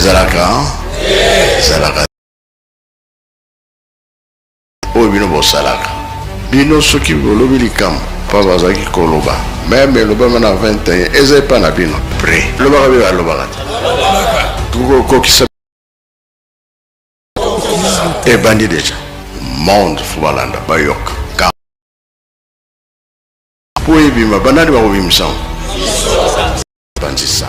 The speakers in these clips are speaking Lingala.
Ezalaka ezalaka oyo bino bosalaka bino soki bolobi likambo mpo bazalaki koloba meme elobama na 21 eza epa na bino pre lobaka bino alobaka te tokokokisa ebandi deja monde fo balanda bayoka mpo ebima banani bakobimisa yango panzisa.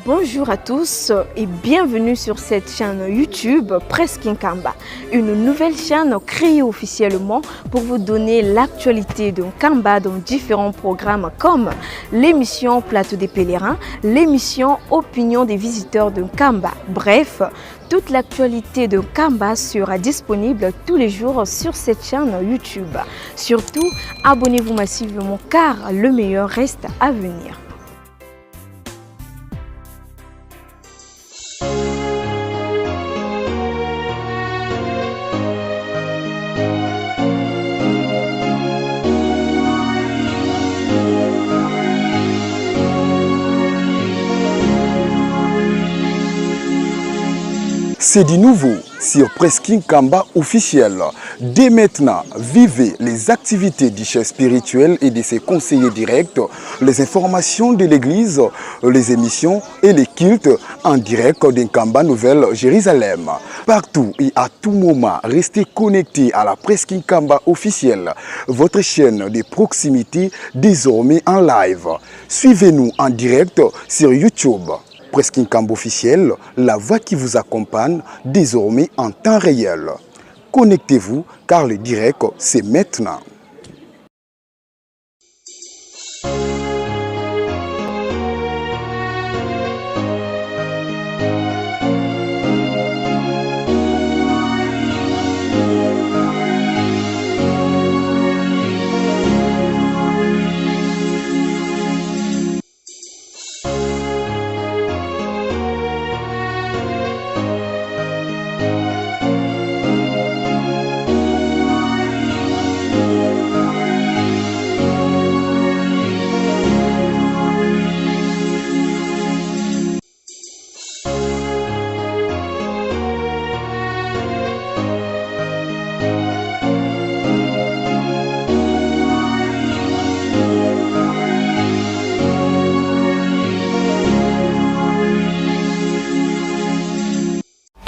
Bonjour à tous et bienvenue sur cette chaîne YouTube Presque Nkamba, une nouvelle chaîne créée officiellement pour vous donner l'actualité de Nkamba dans différents programmes comme l'émission Plateau des pèlerins, l'émission Opinion des visiteurs de Nkamba. Bref, toute l'actualité de Nkamba sera disponible tous les jours sur cette chaîne YouTube. Surtout, abonnez-vous massivement car le meilleur reste à venir. C'est du nouveau sur Presking Kamba officiel. Dès maintenant, vivez les activités du chef spirituel et de ses conseillers directs, les informations de l'église, les émissions et les cultes en direct d'Nkamba Nouvelle Jérusalem. Partout et à tout moment, restez connectés à la Presking Kamba officielle, votre chaîne de proximité désormais en live. Suivez-nous en direct sur YouTube. Presking Kamba officiel, la voix qui vous accompagne désormais en temps réel. Connectez-vous car le direct, c'est maintenant.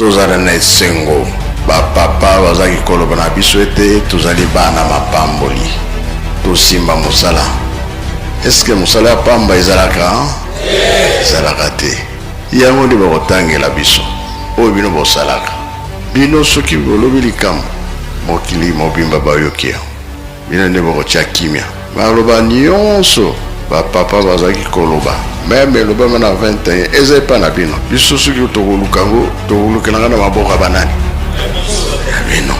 Tozala na esengo, bapapa bazalaki koloba na biso ete tozali bana mapamboli, tosimba mosala. Eske mosala ya pamba ezalaka? Ezalaka te. Yango nde bakotangela biso oyo bino bosalaka. Bino soki bolobi likambo, mokili mobimba bayoki yango. Bino nde bokotia kimia. Maloba nyonso ba papa bazalaki koloba meme elobama na 21 eza epa na bino. Biso soki tokoluka yango tokolukela nga na maboko ya banani? Ya bino.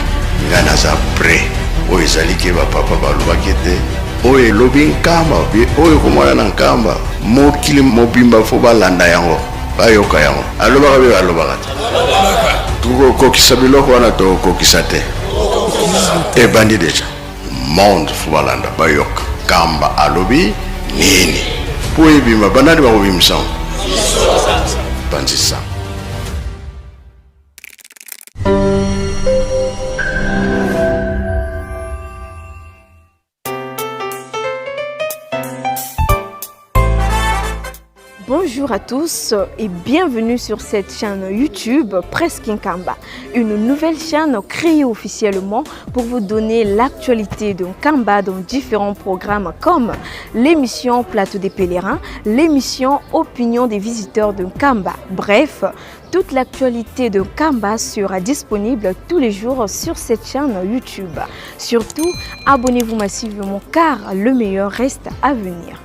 Nga naza prêt. Oyo ezali ke ba papa balobaki ete oyo elobi Nkamba oyo ekomona na Nkamba mokili mobimba fo balanda yango bayoka yango. Alobaka bino alobaka te. Tokokokisa biloko wana tokokokisa te. Ebandi deja. Monde fo balanda bayoka Kamba alobi nini po ebima banani bakobimisa yango panzisa. Bonjour à tous et bienvenue sur cette chaîne YouTube Presque Nkamba, une nouvelle chaîne créée officiellement pour vous donner l'actualité de Nkamba dans différents programmes comme l'émission Plateau des pèlerins, l'émission Opinion des visiteurs de Nkamba. Bref, toute l'actualité de Nkamba sera disponible tous les jours sur cette chaîne YouTube. Surtout, abonnez-vous massivement car le meilleur reste à venir.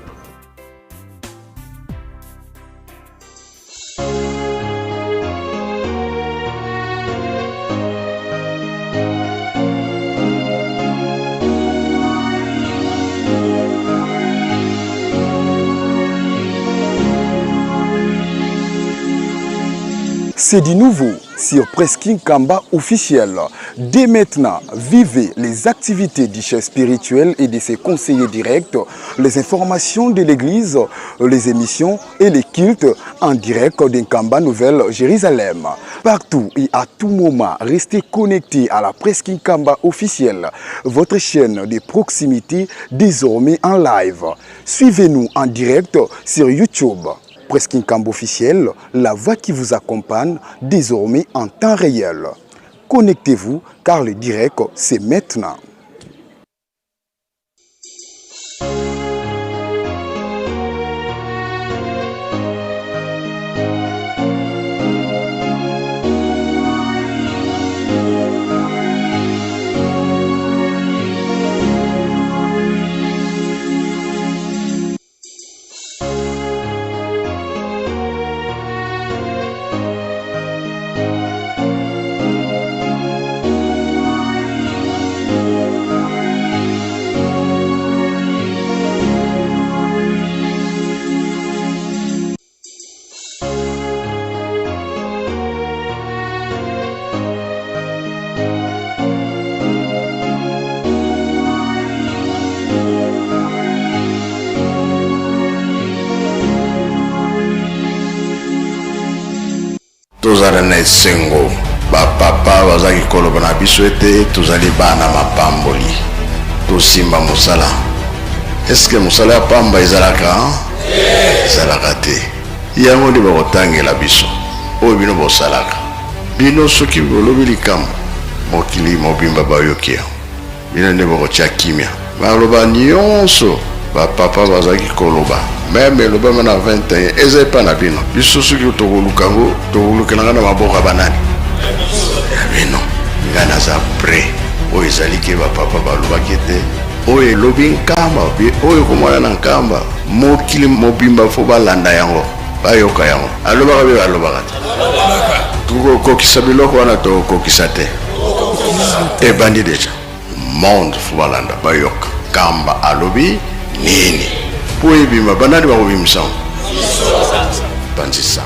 C'est du nouveau. sur Presse Kinkamba officiel. Dès maintenant, vivez les activités du chef spirituel et de ses conseillers directs, les informations de l'église, les émissions et les cultes en direct d'Nkamba Nouvelle Jérusalem. Partout et à tout moment, restez connectés à la Presse Kinkamba officielle, votre chaîne de proximité désormais en live. Suivez-nous en direct sur YouTube. Presse Kinkamba officielle, la voix qui vous accompagne désormais en temps réel. Connectez-vous car le direct, c'est maintenant. Tozala na esengo, bapapa bazalaki koloba na biso ete tozali bana mapamboli, tosimba mosala. Eske mosala ya pamba ezalaka? Ezalaka te. Yango nde bakotangela biso oyo bino bosalaka. Bino soki bolobi likambo, mokili mobimba bayoki yango. Bino nde bokotia kimia. Maloba nyonso bapapa bazalaki koloba, meme elobama na 21, eza epa na bino. Biso soki tokoluka yango, tokolukelanga na maboko ya banani? Ya bino. Ngai naza prêt. Oyo ezali ke bapapa balobaki ete oyo elobi Nkamba, oyo ekomona na Nkamba, mokili mobimba fo balanda yango, bayoka yango. Alobaka mpe balobaka te. Tokokokisa biloko wana, tokokokisa te. Ebandi deja. Monde fo balanda, bayoka Nkamba alobi nini mpo ebima. Banani bakobimisa yango? Panzisa.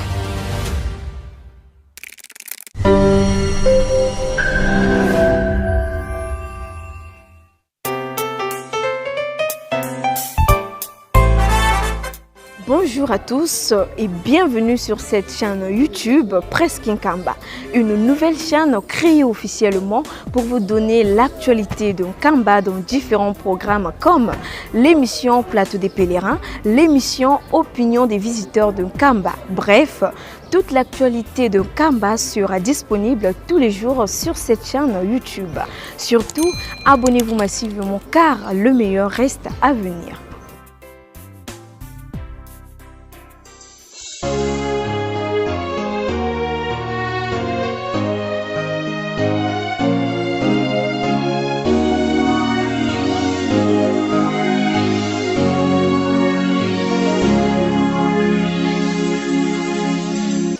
Bonjour à tous et bienvenue sur cette chaîne YouTube Presse Kinkamba, une nouvelle chaîne créée officiellement pour vous donner l'actualité de Nkamba dans différents programmes comme l'émission Plateau des pèlerins, l'émission Opinion des visiteurs de Nkamba. Bref, toute l'actualité de Nkamba sera disponible tous les jours sur cette chaîne YouTube. Surtout, abonnez-vous massivement car le meilleur reste à venir.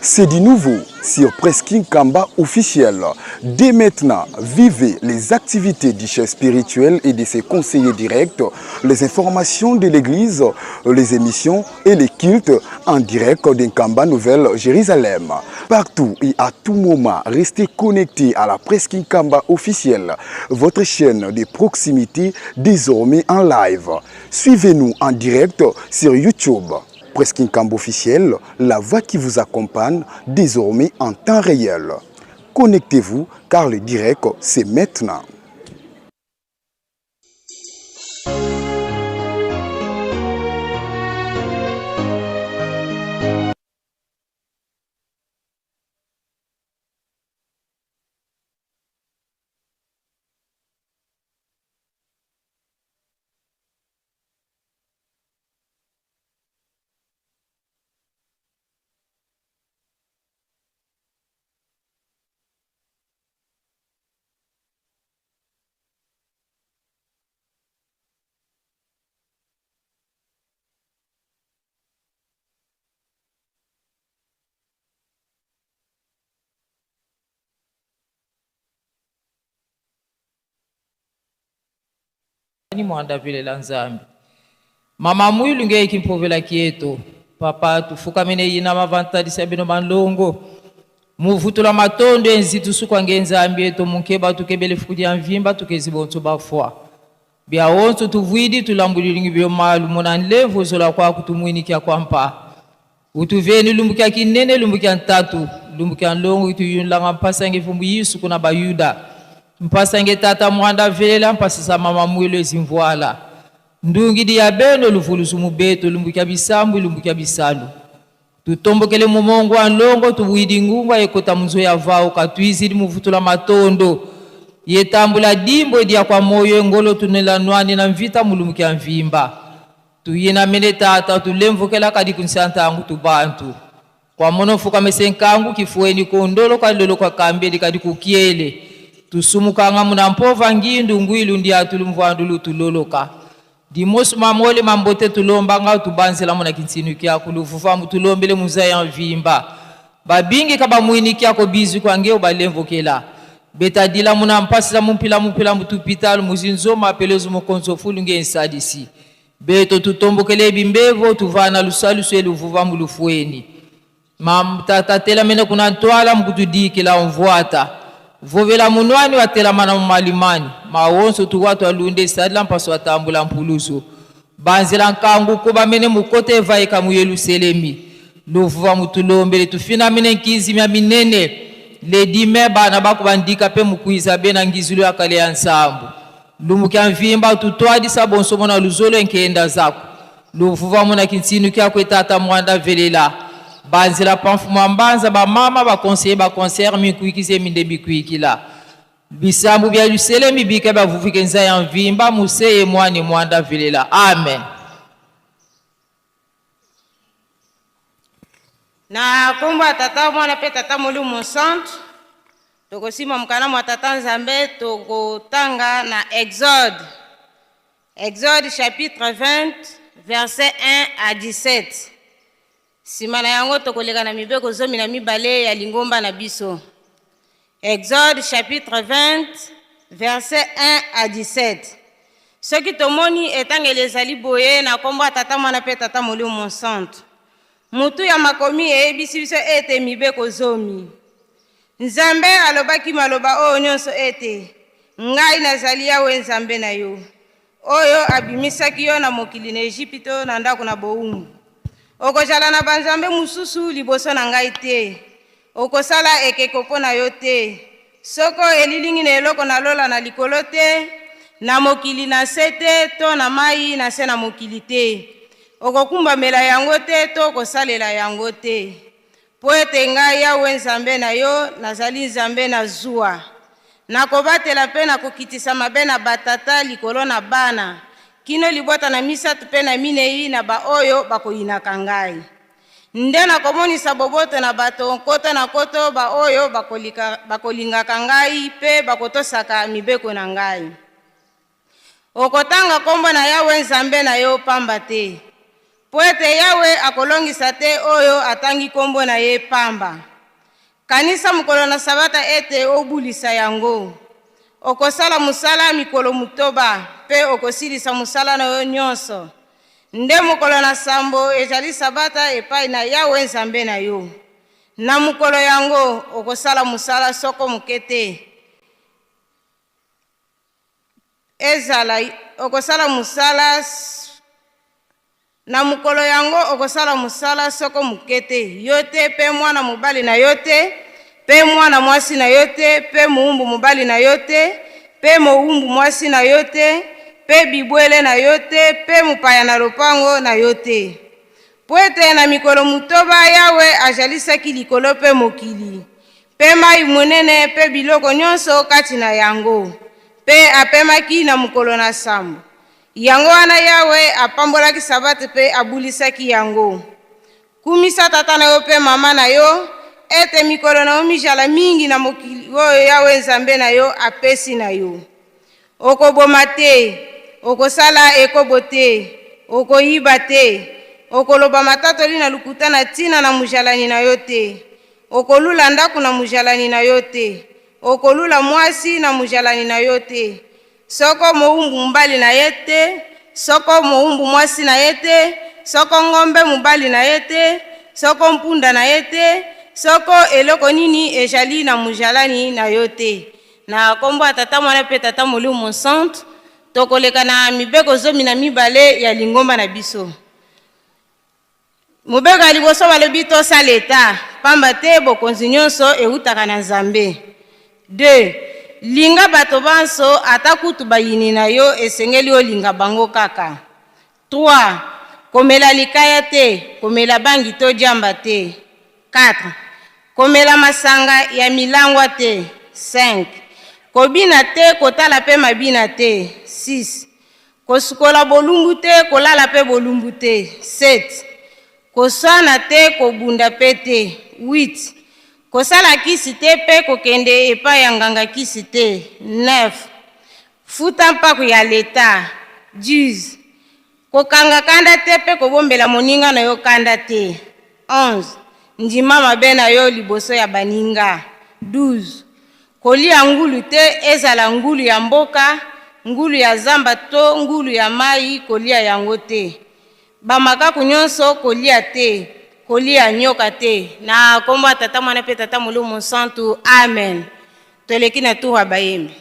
C'est du nouveau sur Presse Kinkamba officiel. Dès maintenant, vivez les activités du chef spirituel et de ses conseillers directs, les informations de l'église, les émissions et les cultes en direct d'Nkamba Nouvelle Jérusalem. Partout et à tout moment, restez connectés à la Presse Kinkamba officielle, votre chaîne de proximité désormais en live. Suivez-nous en direct sur YouTube. Presse Kinkamba officielle, la voix qui vous accompagne désormais en temps réel. Connectez-vous car le direct, c'est maintenant. Ni mwanda velela Nzambi. Mama mwilu nge kimpovela kieto. Papa tufukamene yina mavantalisa bino malongo. Muvutula matondo enzitu sukwa nge Nzambi eto munkeba tukebele fuku dia mvimba tukezi bonso bafwa. Bia onso tuvwidi tulambulilingi bio malu mona nlevu zola kwa kutumwinikia kwa mpa. Utuveni lumbukia kinene lumbukia ntatu lumbukia nlongo ituyunlanga mpasange fumbu Yesu kuna bayuda. Mpasange tata mwanda velela mpasisa mama mwelo ezimvuala. Ndungi dia beno luvulusu mubeto lumbukia bisambu lumbukia bisalu. Tutombokele mumongo wa nlongo tuwidi ngungwa ekota munzo ya vao katuizidi muvutula matondo. Yetambula dimbo dia kwa moyo engolo tunela nwani na mvita mulumukia mvimba. Tuyina mene tata tulemvukela kadi kunsantangu tubantu. Kwa mono fuka mesenkangu kifueni kondolo kalolo kwa kambeli kadi kukiele. Tusumukanga muna mpova ngindu ngwilu ndia tulumvandulu tuloloka. Dimosu mamole mambote tulombanga tubanzela muna kinsinu kya kulufufa mutulombele muzaya mvimba. Babingi kaba mwinikia ko bizu kwa ngeo balemvukela. Betadila muna mpasila mumpila mumpila mutupita muzinzo mapelezo mukonzo fulu nge nsadisi. Beto tutombokele bimbevo tuvana lusalusu eluvuva mulufueni. Mam tata mene kuna ntwala mukutudikila mvuata. Vovela munwani watela mana mumalimani. Mawonso tuwatu alunde sadila mpaso atambula mpuluzo. Banzela nkangu kuba mene mukote evaika mu Yerusalemi. Luvuva mutulombele tufina mene nkizi mya minene. Ledime bana bakubandika pe mukwiza bena ngizulu yakale ya nsambu. Lumukia mvimba tutwadisa bonso mona luzolo enkenda zako. Luvuva muna kinsinu kya kwetata mwanda velela. Banzela pamfuma mbanza ba mama ba conseiller ba concert mikuikize minde bikuikila. Bisambu bya Yerusalemi bika bavuvike nza ya mvimba museye mwani mwanda velela. Amen. Na kombo ya tata mwana pe tata molimo mosantu tokosima mokanda mwa tata Nzambe tokotanga na Exode. Exode chapitre 20 verset 1 à 17. Nsima na yango tokoleka na mibeko 12 ya lingomba na biso. Exode chapitre 20 verset 1 à 17. Soki tomoni etangeli ezali boye na kombo ya tata mwana pe tata molimo mosantu. Mutu ya makomi eyebisi biso ete mibeko 10. Nzambe alobaki maloba oyo nyonso ete ngai nazali Yawe Nzambe na yo, oyo abimisaki yo na mokili na Ejipito na ndako na bowumbu. Okozala na banzambe mosusu liboso na ngai te, okosala ekeko mpo na yo te, soko elilingi na eloko na lola na likolo te, na mokili na se te, to na mai na se na mokili te. Okokumbamela yango te to kosalela yango te. Po ete ngai Yawe Nzambe na yo nazali Nzambe na zuwa. Nakobatela mpe nakokitisa mabe na batata likolo na bana, kino libota na 3 mpe na 4 na baoyo bakoyinaka ngai. Nde nakomonisa boboto na bato nkoto na nkoto baoyo bakolingaka ngai mpe bakotosaka mibeko na ngai. Okotanga kombo na Yawe Nzambe na yo pamba te, po ete Yawe akolongisa te oyo atangi kombo na ye pamba. Kanisa mokolo na sabata ete obulisa yango. Okosala mosala mikolo 8 mpe okosilisa mosala na yo nyonso. Nde mokolo na sambo ezali sabata epai na Yawe Nzambe na yo. Na mokolo yango okosala mosala soko moke te. Ezala okosala mosala na mokolo yango okosala mosala soko moke te, yo te mpe mwana mobali na yo te, mpe mwana mwasi na yo te, mpe mowumbu mobali na yo te, mpe mowumbu mwasi na yo te, mpe bibwele na yo te, mpe mopaya na lopango na yo te. Po ete na mikolo 8 Yawe azalisaki likolo mpe mokili, mpe mai monene mpe biloko nyonso kati na yango, mpe apemaki na mokolo na sambo. Yango wana Yawe apambolaki sabate mpe abulisaki yango. Kumisa tata na yo mpe mama na yo, ete mikolo na yo mizala mingi na mokili oyo Yawe Nzambe na yo apesi na yo. Okoboma te, okosala ekobo te, okoyiba te, okoloba matatoli na lokuta na ntina na mojalani na yo te, okolula ndako na mojalani na yo te, okolula mwasi na mojalani na yo te, soko mowumbu mobali na ye te, soko mowumbu mwasi na ye te, soko ngombe mobali na ye te, soko mpunda na ye te, soko eloko nini ejali na mujalani na yo te. Na kombo ya Tata, Mwana mpe Tata Molimo Mosantu, tokoleka na mibeko 12 ya lingomba na biso. Mobeko ya liboso balobi tosala eta, pamba te bokonzi nyonso eutaka na Nzambe. 2 linga bato banso, ata kutu bayini na yo, esengeli olinga bango kaka. 3 komela likaya te, komela bangi to diamba te. 4 komela masanga ya milangwa te. 5 kobina te, kotala mpe mabina te. 6 kosukola bolumbu te, kolala mpe bolumbu te. 7 koswana te, kobunda mpe te. 8 kosala kisi te mpe kokende epai ya nganga kisi te. 9 futa mpako ya leta. 10 kokanga kanda te mpe kobombela moninga na yo kanda te. 11 ndima mabe na yo liboso ya baninga. 12 kolia ngulu te, ezala ngulu ya mboka, ngulu ya zamba to ngulu ya mai, kolia yango te. Bamakaku nyonso kolia te, kolia nyoka te. Na kombo ya Tata, Mwana mpe Tata Molimo Mosantu, amen. Toleki na tour ya bayembi.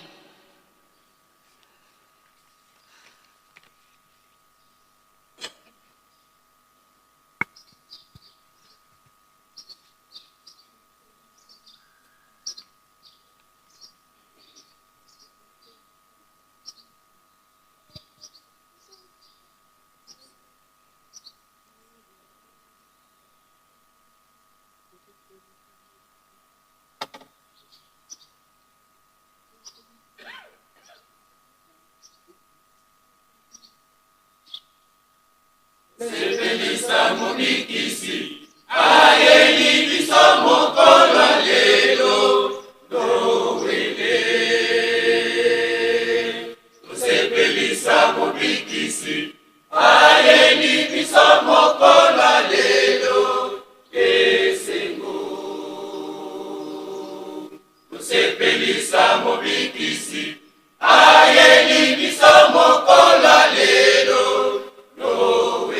Sepelisa mobikisi ayeli biso mokolo lelo Noele. Tosepelisa mobikisi ayeli biso mokolo lelo esengo. Tosepelisa mobikisi ayeli biso mokolo lelo Noele.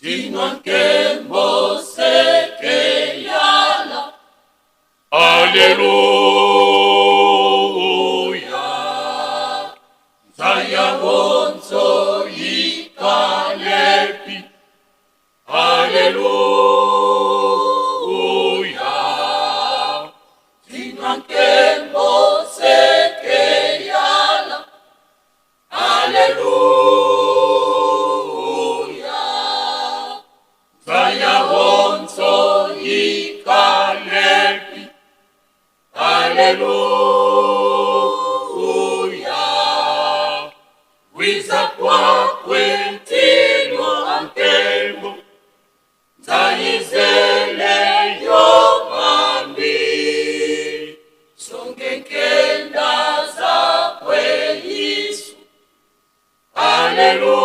Tinwa nkembo seke yala. Alleluia. Nzaya wonso ikalepi. Alleluia. Tinwa nkembo seke yala. Alleluia. Nzaya wonso ikalepi. Alleluia. Wiza kwakwe ntino ankembo. Nzayizele yomambi. Songenkenda zakwe Yesu. Alleluia.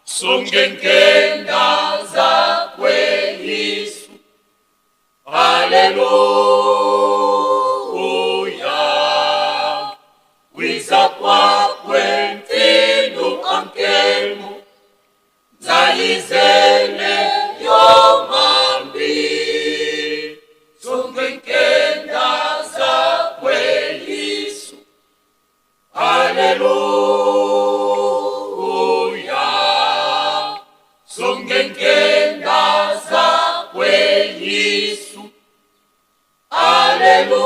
Songenkenda zakwe Yesu. Alleluia. Wiza kwakwe ntino ankembo. Nzayizele yomambi. Songenkenda zakwe Yesu. Alleluia. Songenkenda zakwe Yesu. Alleluia.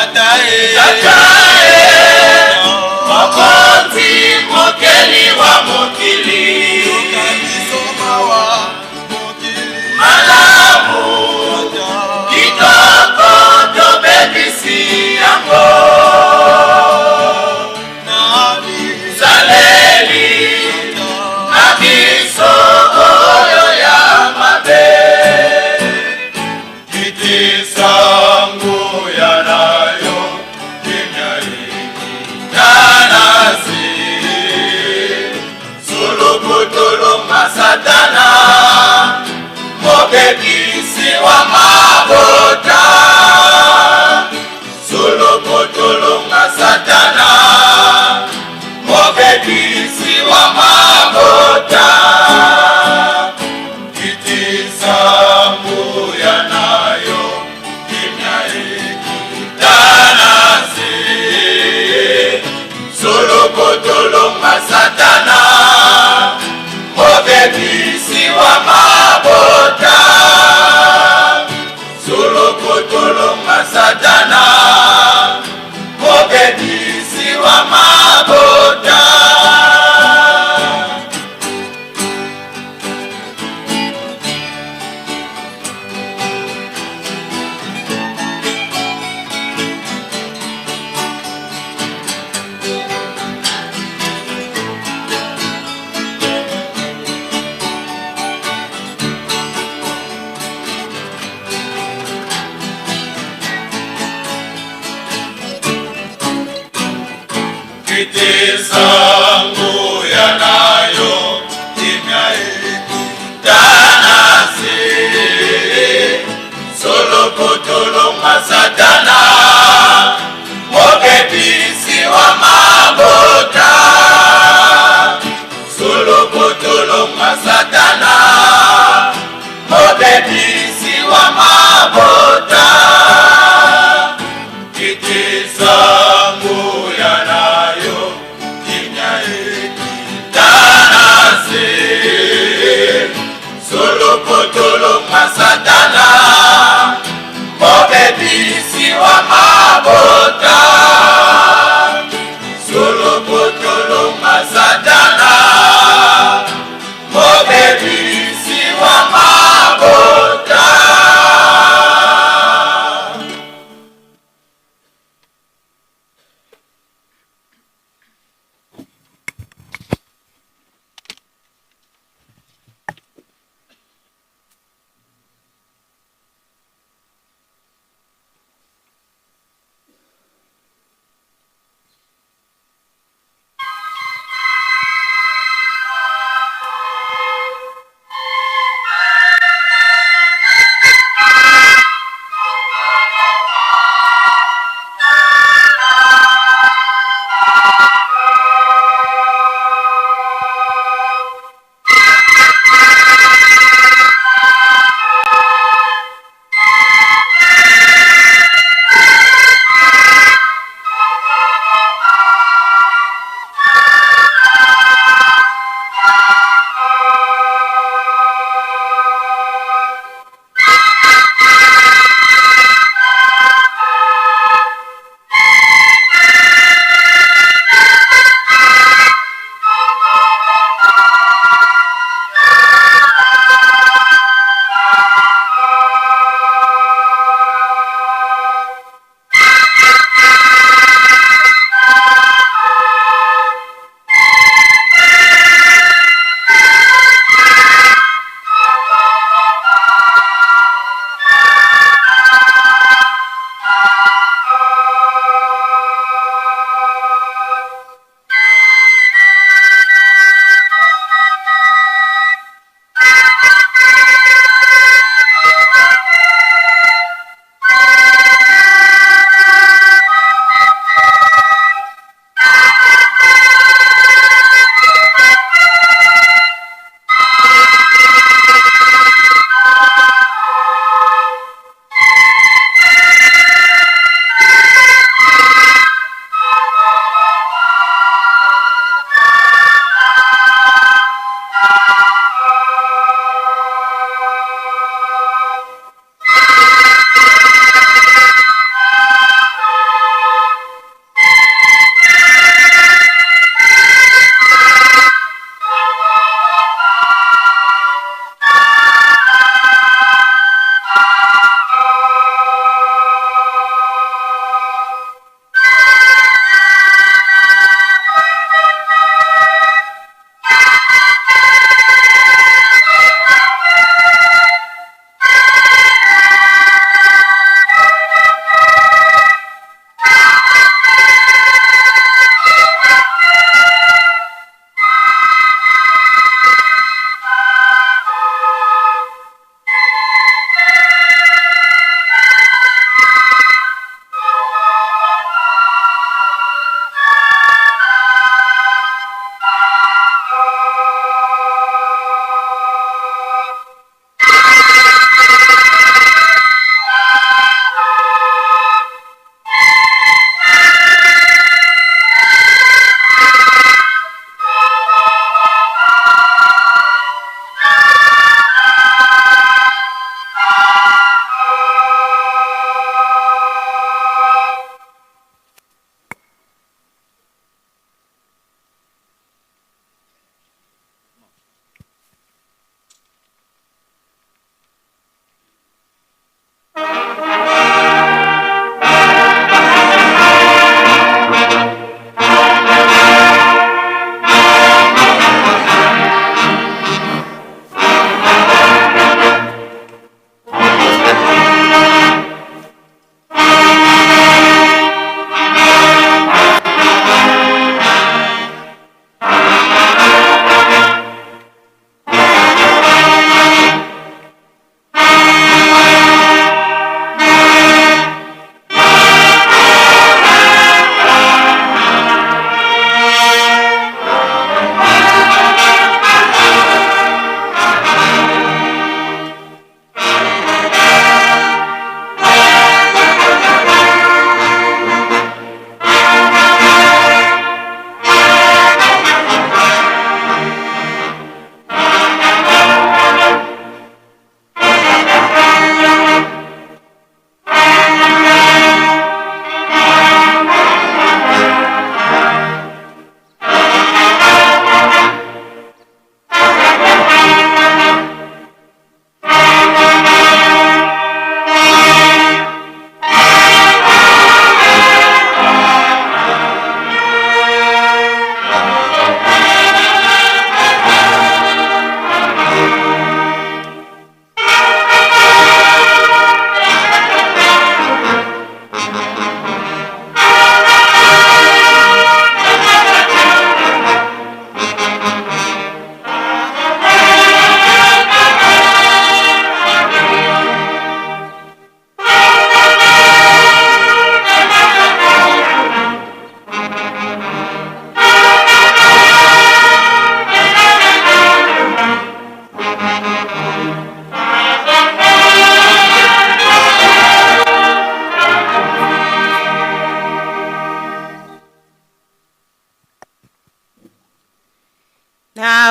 Tata e, Tata e, Mokonzi mokeli wa mokili, yoka biso mawa mokili malamu kitoko tobebisi yango Saleli na biso oyo ya mabe. Kitisa nguya na yo, kimia ekita na se. Solokotolonga Satana, mobebisi wa mabota. Solokotolonga Satana, mobebisi wa mabota. Kitisa nguya na yo, kimia ekita na se. Solokotolonga Satana, mobebisi wa mabota. Solokotolonga Satana, mobebisi wa mabota. Kitisa nguya na yo, kimia ekita na se. Solokotolonga Satana, mobebisi wa mabota. Solokotolonga Satana, mobebisi wa mabota. Kitisa nguya na yo, kimia ekita na se. Solokotolonga Satana, mobebisi wa mabota. Solokotolonga Satana, mobebisi wa mabota.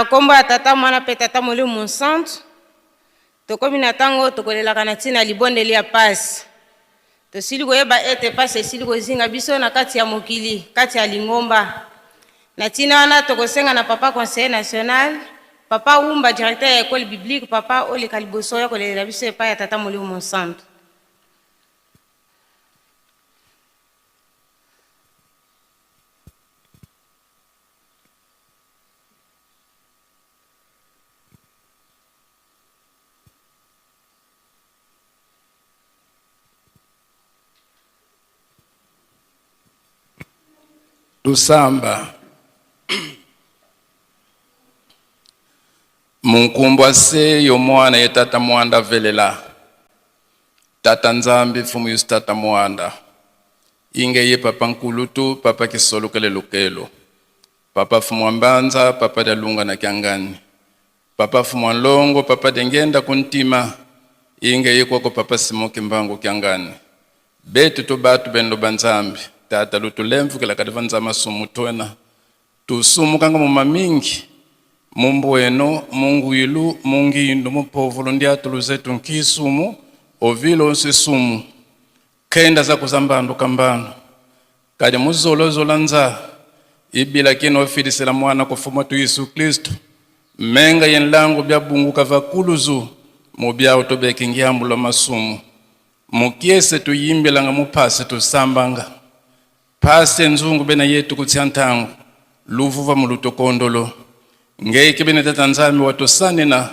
Na nkombo ya Tata, Mwana mpe Tata Molimo Mosantu, tokomi na ntango oyo tokolelaka na ntina ya libondeli ya pasi. Tosili koyeba ete pasi esili kozinga biso na kati ya mokili, kati ya lingomba. Na ntina wana tokosenga na Papa Conseiller National, Papa Wumba, Directeur ya Ecole Biblique, Papa oleka liboso oya kolelela biso epai ya Tata Molimo Mosantu. Tusamba munkumbwa se yo mwana ye tata mwanda velela tata nzambi mfumu yusu tata mwanda inge ye papa nkulutu papa kisolokele lukelo papa fumu mbanza papa dalunga na kiangani papa fumu nlongo papa dengenda kuntima inge ye kwako papa simoki mbangu kiangani betu to batu bendo banzambi tata lutulemvukela kadi vanzama sumu twena tusumukanga muma mingi mumbweno mungwilu mungindu mupovulu ndiatulu zetu nkisumu ovilo onse sumu kenda za kuzambandu kambano kadi muzolozola nza ibila kino ofilisela mwana kufuma tu Yesu Kristo menga yenlango bya bunguka vakuluzu mubyawo tobeka ngiambulo masumu mukiese tuyimbilanga muphase tusambanga phase nzungu bena yetu kutsia ntangu luvuva mulutokondolo ngeike bene tata nzambi watosanena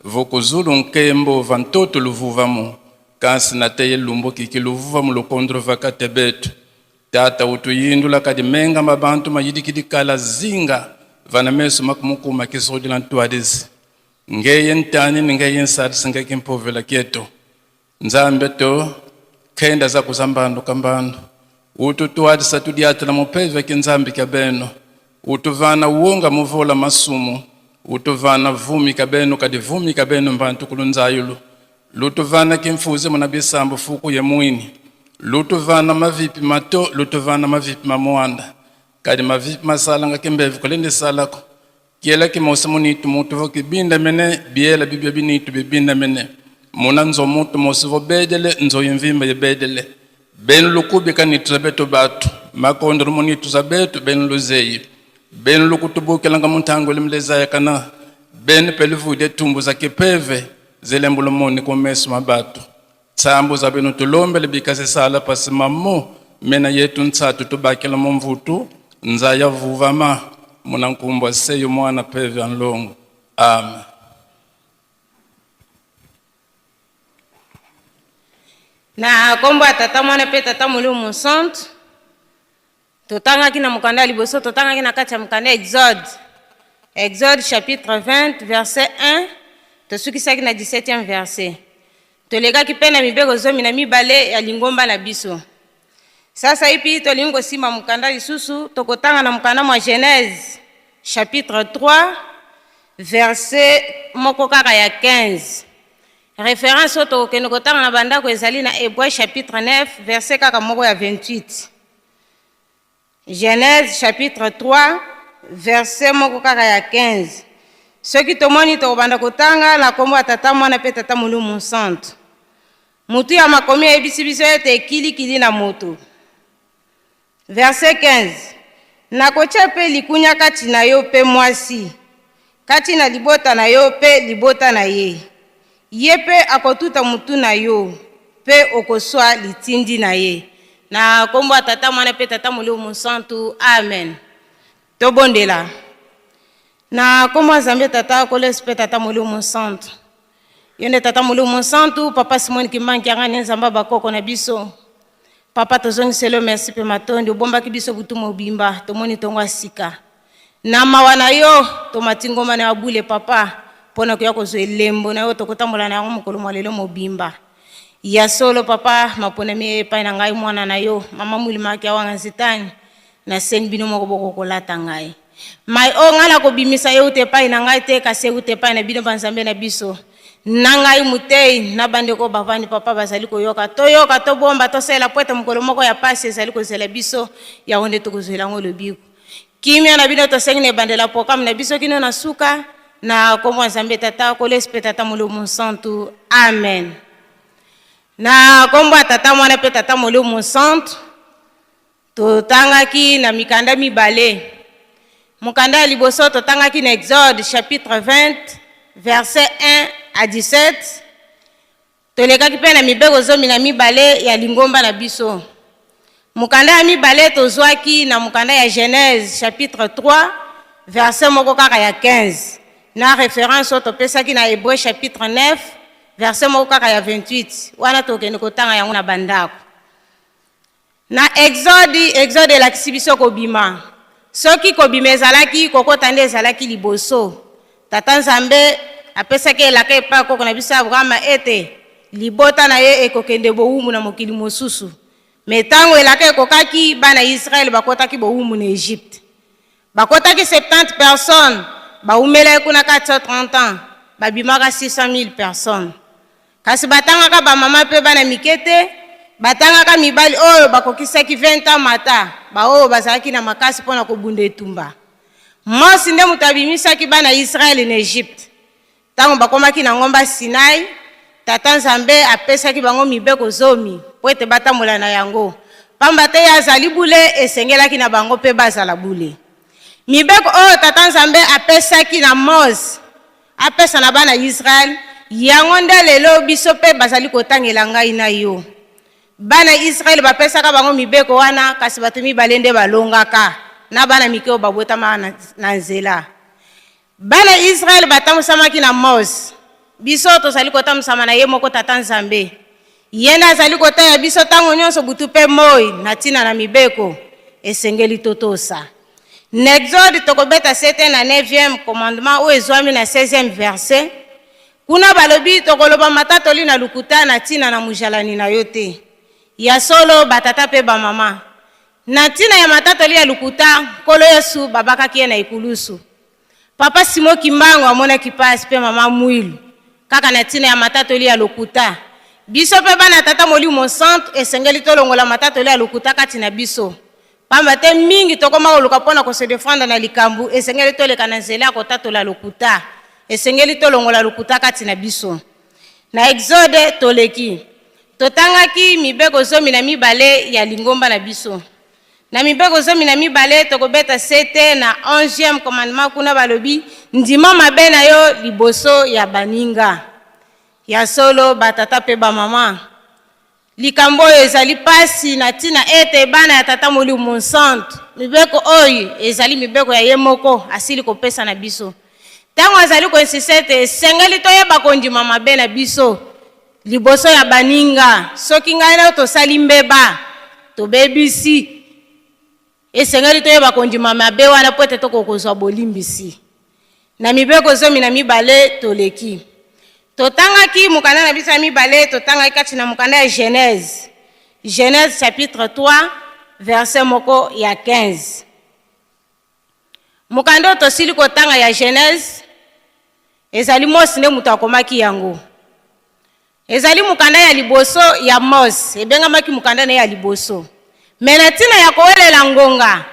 vokuzulu nkembo va ntoto luvuvamu kasi na teye lumbo kiki luvuva mulukondolo vakate betu tata utuyindula kadi menga mabantu mayidikidi kala zinga vana meso makumukuma kisodila ntwadizi ngeye ntani ningeye nsadisi ngeke mpovela kieto nzambe to kenda za kuzambandu kambandu ututwadisa tudiatela mupeve ke nzambi ka beno utuvana uonga muvola masumu utuvana vumi ka beno kadi vumi ka beno mbantu kulunzayulu lutuvana kimfuze muna bisambu fuku ye mwini lutuvana mavipi mato lutuvana mavipi mamuanda kadi mavipi masalanga kimbevu kulende salako kiela kimosi munitu mutu vo kibinda mene biela bibia binitu bibinda mene muna nzo mutu mosi vo bedele nzo yimvimba yebedele benu lukubi kanitu za betu batu makondro munitu za betu benu luzeyi benu lukutubukelanga muntango limlezaya kana benu peluvude tumbu za kipeve zilembulo moni kumeso mabatu tsambu za benu tulombele bikasisala pasi mamo mena yetu ntsatu tubakela mumvutu nzaya vuvama munankumbwa seyo mwana peve anlongo amen. Na nkombo ya Tata, Mwana mpe Tata Molimo Mosantu, totangaki na mokanda ya liboso, totangaki na kati ya mokanda ya Exode, Exode chapitre 20 verset 1, tosukisaki na 17e verset. Tolekaki mpe na mibeko 12 ya lingomba na biso. Sasa ipi tolingi kosimba mokanda lisusu, tokotanga na mokanda mwa Genèse chapitre 3 verset moko kaka ya 15. Référence oyo tokokende kotanga na bandako ezali na Hébreux chapitre 9 verset kaka moko ya 28. Genèse chapitre 3 verset moko kaka ya 15. Soki tomoni tokobanda kotanga na kombo ya Tata, Mwana mpe Tata Molimo Mosantu. Mutu ya makomi ayebisi biso ete kilikili na moto. Verset 15. Nakotia mpe likunya kati na yo mpe mwasi, kati na libota na yo mpe libota na ye. Ye mpe akotuta mutu na yo mpe okoswa litindi na ye. Na kombo ya Tata, Mwana mpe Tata Molimo Mosantu. Amen. Tobondela. Na kombo ya Nzambe Tata, Nkolo Yesu mpe Tata Molimo Mosantu. Yo nde Tata Molimo Mosantu, Papa Simon Kimbangu Kiangani, Nzambe bakoko na biso. Papa tozongiselo merci mpe matondi, obombaki biso butu mobimba, tomoni tongo ya sika. Na mawa na yo tomati ngomba na yo bule papa, mpona koya kozwa elembo na yo tokotambola na yango mokolo mwa lelo mobimba. Ya solo papa, maponami epai na ngai mwana na yo, mama Mwilima Kiawanga Nzitani, nasengi bino moko bokokolata ngai. Mai oyo ngai nakobimisa euta epai na ngai te, kasi euta epai na bino banzambe na biso. Na ngai motei na bandeko bavandi papa bazali koyoka, toyoka, tobomba, tosalela po ete mokolo moko ya pasi ezali kozela biso, yango nde tokozwela yango lobiko. Kimia na bino tosengi na ebandela programme na biso kino na suka na kombo ya Nzambe Tata, Nkolo Yesu mpe Tata Molimo Mosantu. Amen. Na kombo ya Tata, Mwana mpe Tata Molimo Mosantu, totangaki na mikanda mibale. Mokanda ya liboso totangaki na Exode chapitre 20 verset 1 à 17. Tolekaki mpe na mibeko 12 ya lingomba na biso. Mokanda ya mibale tozwaki na mokanda ya Genèse chapitre 3 verset moko kaka ya 15 na reference oyo topesaki na Hebreu chapitre 9 verset moko kaka ya 28. Wana tokende kotanga yango na bandako. Na Exode, Exode elakisi biso kobima. Soki kobima ezalaki, kokota nde ezalaki liboso. Tata Nzambe apesaki elaka epai ya koko na biso Abrahama ete libota na ye ekokende bowumbu na mokili mosusu. Me tango elaka ekokaki, bana ya Israele bakotaki bowumbu na Egypte. Bakotaki 70 personnes, bawumelaki kuna 430 ans, babimaka 600.000 personnes. Kasi batangaka ba mama mpe bana mike te, batangaka mibali oyo bakokisaki 20 ans mata, baoyo bazalaki na makasi mpo na kobunda etumba. Mose nde moto abimisaki bana ya Israele na Egypte. Ntango bakomaki na ngomba Sinai, Tata Nzambe apesaki bango mibeko zomi mpo ete batambola na yango. Pamba te ye azali bule, esengelaki na bango mpe bazala bule. Mibeko oyo Tata Nzambe apesaki na Mose apesa na bana Israel, yango nde lelo biso mpe bazali kotangela ngai na yo. Bana Israel bapesaka bango mibeko wana, kasi bato mibale nde balongaka, na bana mike oyo babotamaka na, na nzela. Bana Israel batambusamaki na Mose. Biso tozali kotambusama na ye moko Tata Nzambe. Ye nde azali koteya biso tango nyonso butu mpe moi na tina na mibeko esengeli totosa. Na Exode tokobeta sete na neuvième commandement oyo ezwami na seizième verset. Kuna balobi tokoloba matatoli na lokuta na tina na mojalani na yo te. Ya solo, batata mpe bamama, Na ntina ya matatoli ya lokuta, Nkolo Yesu babakaki ye na ekulusu. Papa Simon Kimbangu amonaki pasi mpe mama Mwilu kaka na ntina ya matatoli ya lokuta. Biso mpe bana ya Tata Molimo Mosantu esengeli tolongola matatoli ya lokuta kati na biso. Pamba te mingi tokoma koluka mpo na ko se defendre na likambo, esengeli toleka na nzela ya kotatola lokuta. Esengeli tolongola lokuta kati na biso. Na Exode toleki. Totangaki mibeko 12 ya lingomba na biso. Na mibeko 12 tokobeta sete na onzième commandement kuna balobi ndima mabe na yo liboso ya baninga. Ya solo ba tata pe ba mama likambo oyo ezali pasi na tina ete bana ya Tata Molimo Monsantu mibeko oyo ezali mibeko ya ye moko asili kopesa na biso. Tango azali ko insister ete esengeli toyeba kondima mabe na biso Liboso ya baninga, soki ngai na yo tosali mbeba, tobebisi, esengeli toyeba kondima mabe wana mpo ete tokoka kozwa bolimbisi. Na mibeko 12 toleki. Totangaki mokanda na biso ya mibale, totangaki kati na mokanda ya Genèse. Genèse chapitre 3, verset moko ya 15. Mokanda oyo tosili kotanga ya Genèse, ezali Mose nde moto akomaki yango. Ezali mokanda ya liboso ya Mose, ebengamaki mokanda na ye ya liboso. Me na ntina ya kowelela ngonga,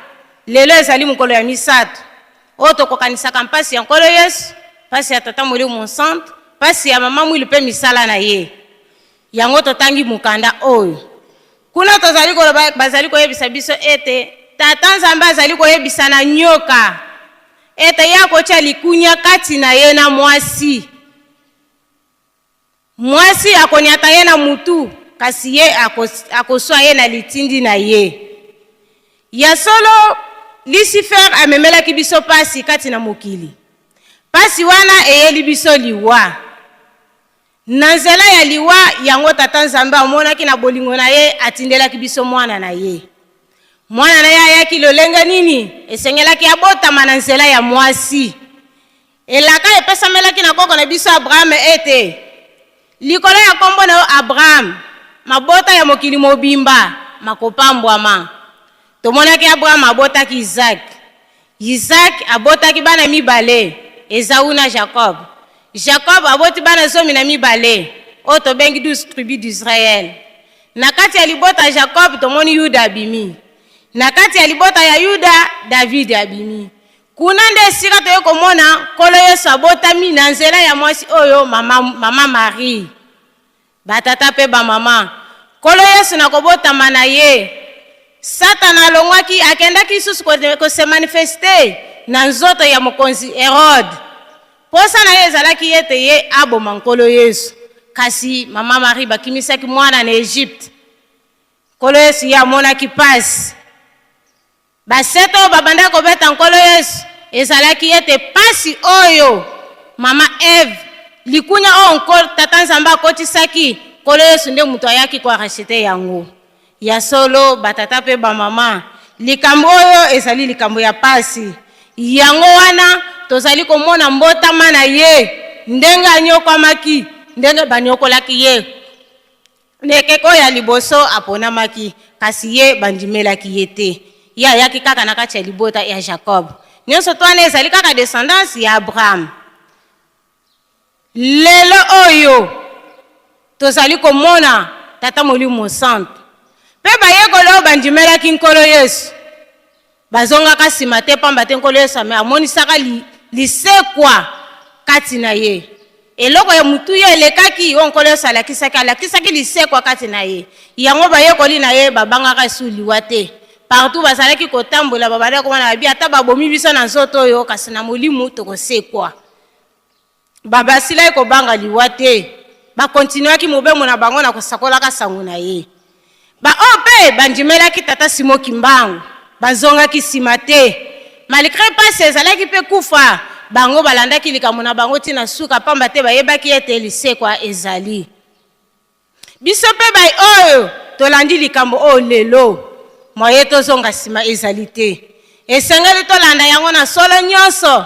lelo ezali mokolo ya misato oyo tokokanisaka mpasi ya Nkolo Yesu, mpasi ya Tata Molimo Mosantu, mpasi ya Mama Mwilu mpe misala na ye. Yango totangi mokanda oyo. Kuna tozali koloba, bazali koyebisa biso ete Tata Nzambe azali koyebisa na nyoka ete ye akotia likunya kati na ye na mwasi. Mwasi akonyata ye na mutu, kasi ye akoswa ye na litindi na ye. Ya solo, Lucifer amemelaki biso pasi kati na mokili. Pasi wana eyeli biso liwa. Na nzela ya liwa yango, Tata Nzambe amonaki na bolingo na ye, atindelaki biso Mwana na ye. Mwana na ye ayaki lolenge nini? Esengelaki abotama na nzela ya mwasi. Elaka epesamelaki na koko na biso Abraham ete, Likolo ya kombo na yo Abraham, mabota ya mokili mobimba makopambwama. Tomonaki Abraham abotaki Isaac. Isaac abotaki bana mibale, Esaü na Jacob. Jacob aboti bana 12, oyo tobengi 12 tribus d'Israël. Na kati ya libota ya Jacob, tomoni Yuda abimi. Na kati ya libota ya Yuda, Davidi abimi. Kuna nde esika toye komona Nkolo Yesu abotami na nzela ya mwasi oyo mama, mama Marie. Batata mpe bamama, Nkolo Yesu na kobotama na ye, Satana alongwaki, akendaki lisusu ko se manifester na nzoto ya mokonzi Herode. Posa na ye ezalaki ete ye aboma Nkolo Yesu. Kasi mama Marie bakimisaki mwana na Egypte. Nkolo Yesu ye amonaki pasi. Basete oyo babandaki kobeta Nkolo Yesu ezalaki ete pasi oyo mama Eve, likunya oyo Nkolo Tata Nzambe akotisaki, Nkolo Yesu nde moto ayaki ko racheter yango. Ya solo, batata mpe bamama, likambo oyo ezali likambo ya pasi. Yango wana tozali komona mbotama na ye, ndenge anyokwamaki, ndenge banyokolaki ye. Na ekeke oyo ya liboso aponamaki, kasi ye bandimelaki ye te. Ye ayaki kaka na kati ya libota ya Jacob. Nionso to wana ezali kaka descendance ya Abraham. Lelo oyo tozali komona Tata Molimo Mosantu mpe bayekoli oyo bandimelaki Nkolo Yesu Bazongaka nsima te, mpamba te Nkolo Yesu amonisaka lisekwa kati na ye. Eloko ya motuya elekaki oyo Nkolo Yesu alakisaki, alakisaki lisekwa kati na ye. Yango bayekoli na ye babangaka lisusu liwa te. Partout bazalaki kotambola, babandaki komona babi, ata babomi biso na nzoto oyo, kasi na molimo tokosekwa. Ba basilaki kobanga liwa te, ba continuaki mobembo na bango na kosakolaka sango na ye. Ba oyo pe bandimelaki tata Simon Kimbangu bazongaki sima te. Malgre pasi ezalaki pe kufa, bango balandaki likambo na bango ti na suka pamba te bayebaki ete lisekwa ezali. Biso pe bai oyo tolandi likambo oyo lelo, moyen tozonga sima ezali te. Esengeli tolanda yango na solo nyonso,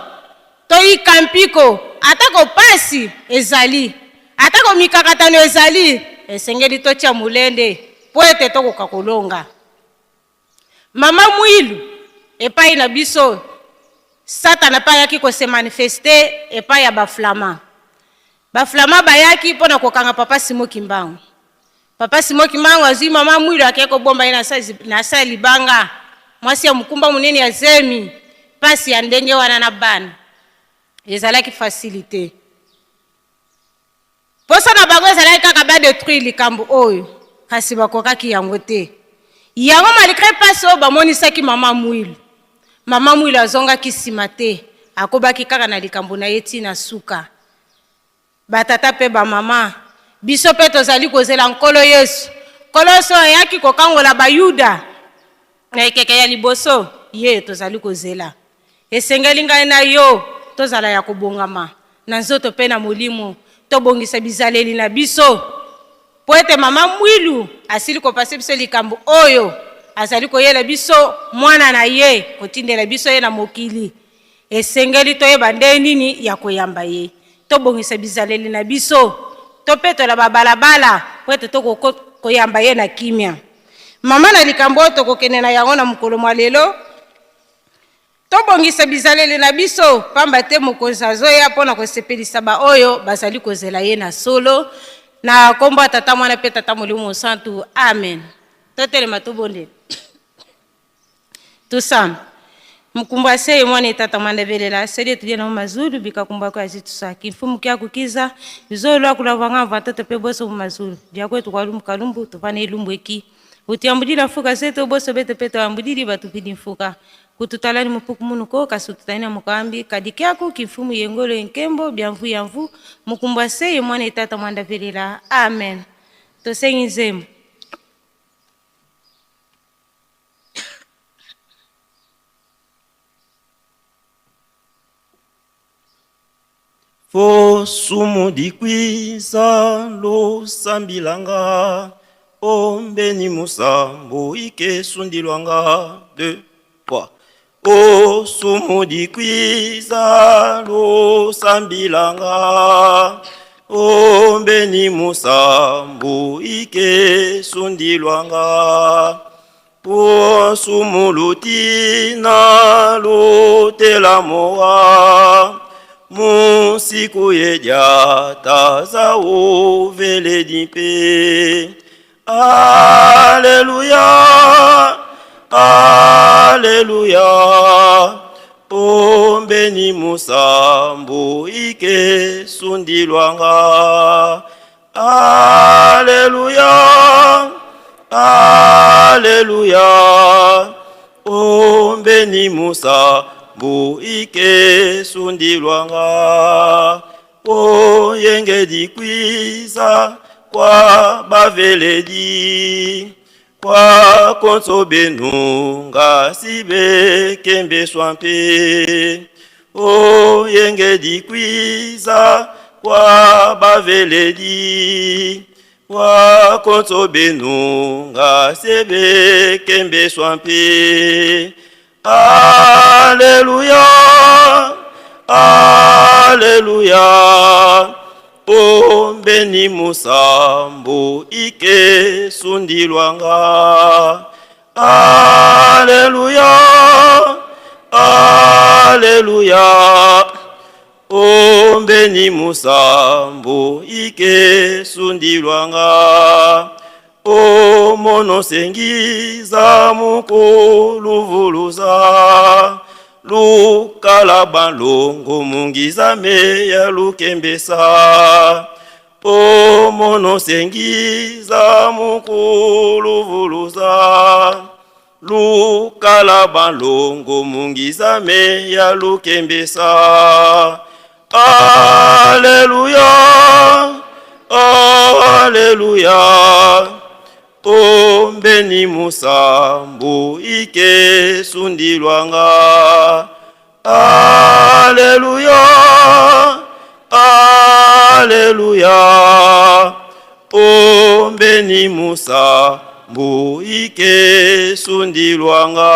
toyika mpiko atako pasi ezali, atako mikakatano ezali, esengeli totia molende mpo ete tokoka kolonga. Mama Muilu, epai na biso, Satana mpe ayaki ko se manifester epai ya ba Flamands. Ba Flamands bayaki mpo na kokanga Papa Simon Kimbangu. Papa Simon Kimbangu azui Mama Muilu akei kobomba ye na se ya libanga, mwasi ya mokumba monene ya zemi, pasi ya ndenge wana na bana ezalaki facile te. Posa na bango ezalaki kaka ba detruire likambo oyo, kasi bakokaki yango te. Yango malgre pasi oyo bamonisaki mama Muilu, mama Muilu azongaki sima te, akobaki kaka na likambo na ye ti na suka. Ba tata pe ba mama, biso pe tozali kozela Nkolo Yesu. Nkolo Yesu oyo ayaki kokangola ba Yuda na ekeke ya liboso, ye tozali kozela. Esengeli ngai na yo tozala ya kobongama na nzoto mpe na molimo, tobongisa bizaleli na biso mpo ete mama Mwilu asili kopase biso likambo oyo azali koyela biso mwana na ye, kotindela biso ye na mokili. Esengeli toyeba ndenge nini ya koyamba ye, tobongisa bizaleli na biso, topetola babalabala mpo ete tokoka koyamba ye na kimia. Mama, na likambo oyo tokokende na yango na mokolo mwa lelo, Tobongisa bizaleli na biso, pamba te Mokonzi azoya mpo na kosepelisa baoyo bazali kozela ye na solo. Na kombo ya Tata, Mwana mpe Tata Molimo Mosantu. Amen. Totelema tobondela. Tosamba. Mukumbu aseye mwana etata mwanda belela seli etulie na mazulu bikakumba ko azitusaki mfumu kia kukiza zolo akulavanga mvatoto pe boso mazulu diakwetu kwa lumbu kalumbu tupana ilumbu eki Utuyambudila mfuka seto boso beto pe toyambudili batupidi mfuka. Kututalani mupuku munu ko, kasi ututani na mukambi, kadi kiaku ki mfumu ye ngolo ye nkembo, bia mvu ya mvu, mukumbua se ye mwana ye tata mwanda velela. Amen. Tosengi nzembo. Fo sumu dikwiza losambilanga o mbeni musambo ike sundilwanga 2 3 O sumu dikwiza losambilanga o mbeni musambo ike sundilwanga Po sumuluti na lutela moa musiku ye diata za uvele dimpe. Aleluya, Aleluya. Alleluia, ombeni musambu ike sundilwanga. Alleluia, Alleluia, ombeni musambu ike sundilwanga. Oyenge kwiza kwa baveledi kwa konso benu ngasi bekembeswa mpe. Oyenge kwiza kwa baveledi kwa konso benu ngasi bekembeswa mpe. Alleluia, Alleluia, ombeni musambu ike sundilwanga. Alleluia, Alleluia, ombeni musambu ike sundilwanga. Omono sengiza mukuluvuluza lukalaba longo mungiza meya lukembesa. Omono sengiza mukuluvuluza lukalaba longo mungiza meya lukembesa. Alleluia, Alleluia, ombeni musambu ike sundilwanga. Alleluia, Alleluia, ombeni musambu ike sundilwanga.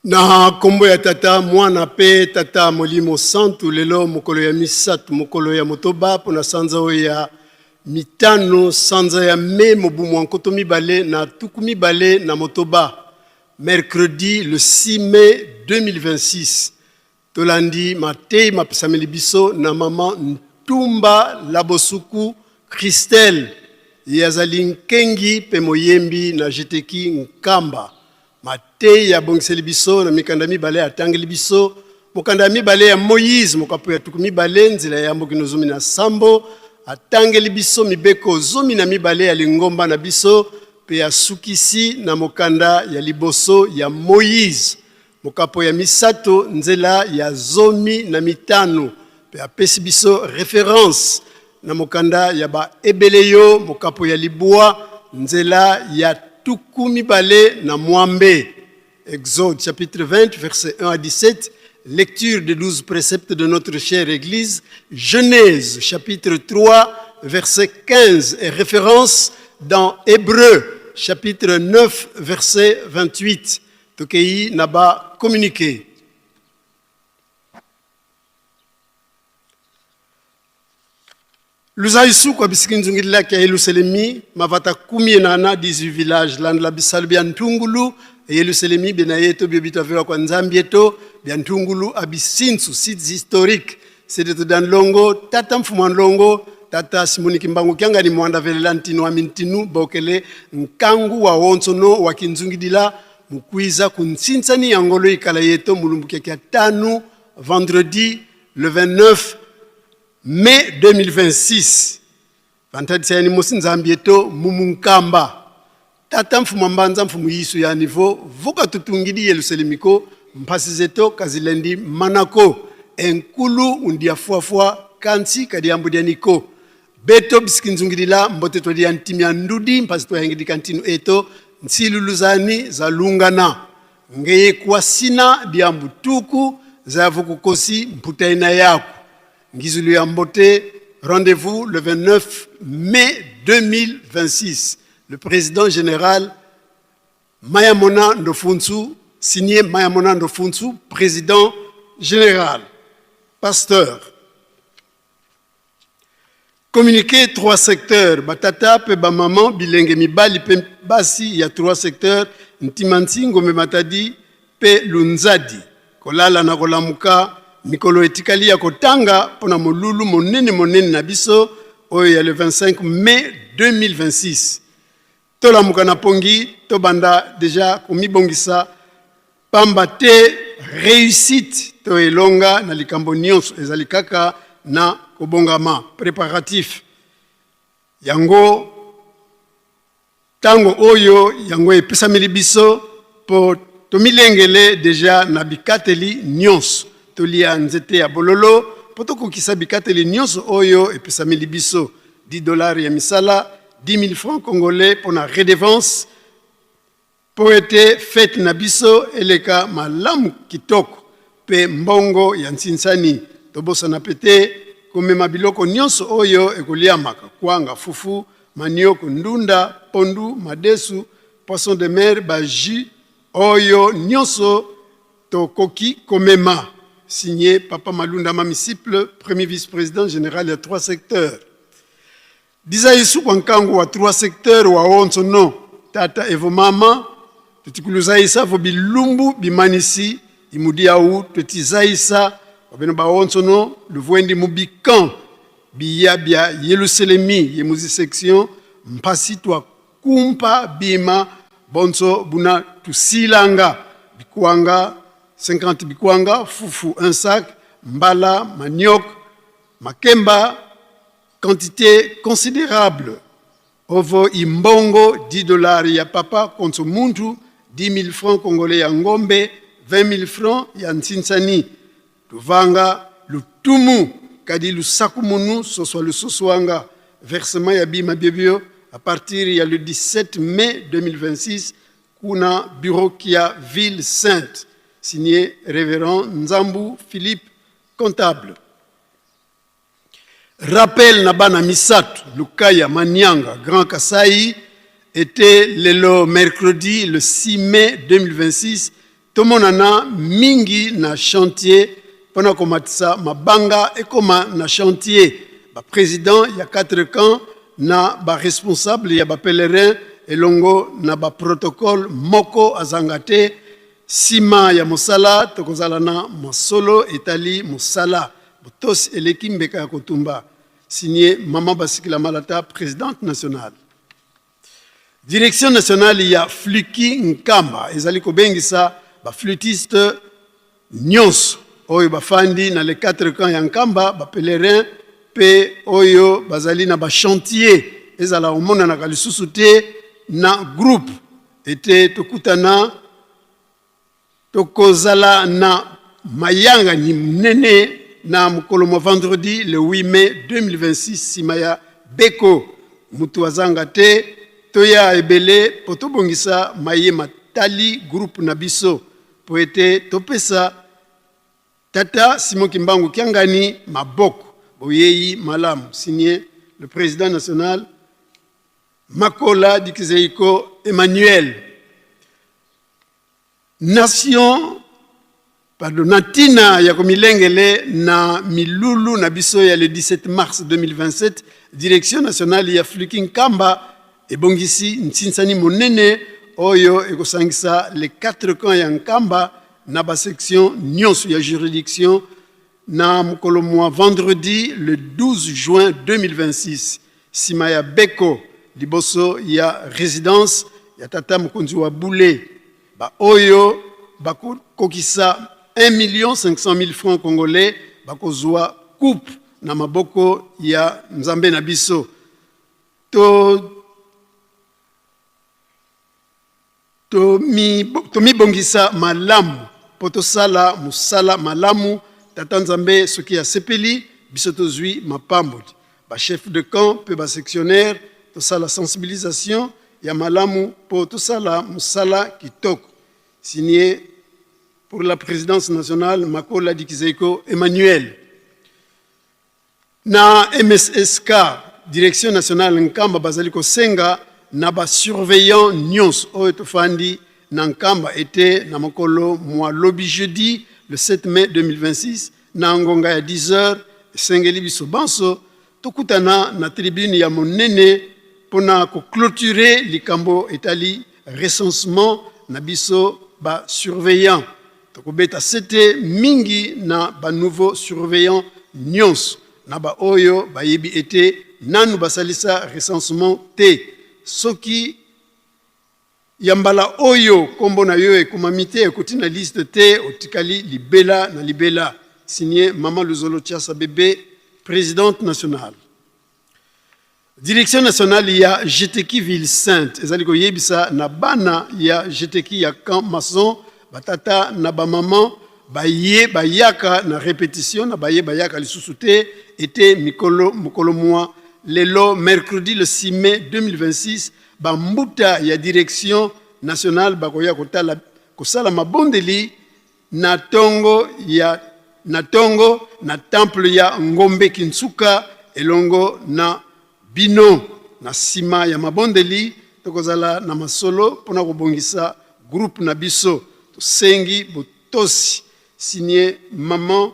Na nkombo ya Tata, Mwana mpe Tata Molimo Santu, lelo mokolo ya misato, mokolo ya motoba mpo na sanza oyo ya mitano, sanza ya mai, mobu mwa 2026, mercredi le 6 mai 2026. Tolandi matei mapesameli biso na mama Ntumba Labosuku Christelle, ye azali nkengi mpe moyembi na Jeteki Nkamba. Matei abongiseli biso na mikanda mibale, atangeli biso mokanda ya mibale ya Moïse, mokapo ya 20, nzela ya mokino 17. Atangeli biso mibeko 12 ya lingomba na biso, mpe asukisi na mokanda ya liboso ya Moïse, mokapo ya misato, nzela ya 15, mpe apesi biso référence na mokanda ya Baebeleyo, mokapo ya libwa, nzela ya 26. Exode chapitre 20, verset 1 à 17, lecture des 12 préceptes de notre chère Église. Genèse chapitre 3, verset 15 et référence dans Hébreux chapitre 9, verset 28. Tokei naba communiqué. Luzaisu kwa bisiki nzungilila kya Yelusalemi mavata kumi enana 18 village landela bisalu bia ntungulu Yelusalemi bena yeto bio bitavewa kwa nzambi yeto bia ntungulu abisinsu sites historiques sedeto dan longo tata mfumu longo tata Simoni Kimbangu kiangani mwanda velela ntinu wa mintinu bokele nkangu wa wonsono wa kinzungidila mukwiza kuntsintsani ya ngolo ikala yeto mulumbu kya tanu vendredi le 29 mai 2026. Vantadisayani mosi nzambi yeto mumunkamba tata mfumu mbanza mfumu yisu ya niveau vuka tutungidi Yerusalemiko mpasi zeto kazilendi manako enkulu undia fuafua. kansi kadi yambu dia niko. Beto bisikinzungilila mbote twadi ya ntimi ya ndudi mpasi twahengidika ntinu eto nsiluluzani za lungana. Ngeye kuasina diambu tuku zavu kukosi mputaina yaku. Ngizulu ya mbote, rendez-vous le 29 mai 2026. Le président général Mayamona Ndofunsu, signé Mayamona Ndofunsu, président général, pasteur. Communiqué trois secteurs, batata pe ba maman bilenge mibali pe basi ya trois secteurs, Ntimansi, Ngombe Matadi pe Lunzadi. Kolala na kolamuka, mikolo etikali ya kotanga mpo na molulu monene monene na biso oyo ya le 25 mai 2026. Tolamuka na pongi, tobanda deja komibongisa pamba te reussite to elonga na likambo nionso ezali kaka na kobongama, preparatif. Yango tango oyo yango epesameli biso po tomilengele deja na bikateli nionso. Tolia nzete ya bololo po tokokisa bikateli nionso oyo epesameli biso. 10 dollars ya misala, 10 000 francs congolais pona redevance po ete fete na biso eleka malamu kitoko pe mbongo ya nsinsani. Tobosana pe te komema biloko nionso oyo ekoliamaka, kwanga, fufu, manioko, ndunda, pondu, madesu, poisson de mer, ba jus oyo nionso tokoki komema. Signé Papa Malunda Mamisiple, premier vice-président général ya trois secteurs. Dizaisu kwa nkangu wa trois secteurs wa onso no tata evo mama tutikuluzaisa vo bilumbu bimanisi imudi au twetizaisa wabeno ba onso no luvwendi mu bikan biya bia Yeluselemi ye muzi section mpasi twa kumpa bima bonso buna tusilanga bikwanga 50 bikwanga fufu un sac mbala manioc makemba quantité considérable ovo imbongo 10 dollars ya papa konso muntu 10 000 francs congolais ya ngombe 20 000 francs ya nsinsani tuvanga lutumu kadi lusaku munu soswa lusosuanga versement ya bima biebio à partir ya le 17 mai 2026 kuna bureau kia ville sainte signé révérend Nzambu Philippe comptable. Rappel na bana misato Lukaya Manianga Grand Kasaï était lelo mercredi le 6 mai 2026 tomonana mingi na chantier pona komatisa mabanga ekoma na chantier ba président ya 4 camps na ba responsable ya ba pèlerin elongo na ba protocole moko azanga te sima ya mosala tokozala na masolo etali mosala botosi eleki mbeka ya kotumba. Signé Maman Basikila Malata, présidente nationale. Direction nationale ya Fluki Nkamba ezali kobengisa ba flûtiste nyonso oyo bafandi na les quatre camps ya Nkamba, ba pèlerins pe oyo bazali na ba chantier ezala omonanaka lisusu te na groupe ete tokutana. Tokozala na mayangani monene na mokolo mwa vendredi le 8 mai 2026 sima ya beko. Mutu azanga te, toya ebele po tobongisa maye matali groupe na biso po ete topesa Tata Simon Kimbangu Kiangani maboko. Boyeyi malamu. Signé le président national Makola Dikizeiko Emmanuel. Nation pardon, na ntina ya komilengele na milulu na biso ya le 17 mars 2027, Direction nationale ya Fluki Nkamba ebongisi nsinsani monene oyo ekosangisa les quatre camps ya Nkamba na ba sections nyonso ya juridiction na mokolo mwa vendredi le 12 juin 2026 sima ya beko liboso ya residence ya tata mokonzi wa bule ba oyo bakokokisa 1 500 000 francs congolais bakozwa coupe na maboko ya Nzambe na biso. To Tomibongisa malamu mpo tosala mosala malamu. Tata Nzambe soki asepeli, biso tozwi mapamboli. Ba chefs de camp mpe ba sectionnaires tosala sensibilisation ya malamu mpo tosala mosala kitoko. Signé pour la présidence nationale Makola Dikizeiko Emmanuel. Na MSSK, direction nationale Nkamba bazali kosenga na ba surveillants nyonso oyo tofandi na Nkamba ete na mokolo mwa lobi jeudi le 7 mai 2026 na ngonga ya 10 heures esengeli biso banso tokutana na tribune ya monene mpona ko cloturer likambo etali recensement na biso ba surveillants. Tokobeta sete mingi na ba nouveaux surveillants nionso na ba oyo bayebi ete nanu basalisa recensement te. Soki ya mbala oyo kombo na yo ekomami te, ekoti na liste te, otikali libela na libela. Signé Maman Luzolo Tshiasa Bebe, presidente nationale. Direction nationale ya GTQ Ville Sainte ezali koyebisa na bana ya GTQ ya Camp Maçon, batata na ba maman baye bayaka na repetition na baye bayaka lisusu te ete mikolo mokolo mwa lelo mercredi le 6 mai 2026 ba mbuta ya direction nationale bakoya kotala kosala mabondeli Na tongo ya na tongo na temple ya Ngombe Kinsuka elongo na bino. Na sima ya mabondeli tokozala na masolo pona kobongisa groupe na biso. Tosengi botosi. Signe maman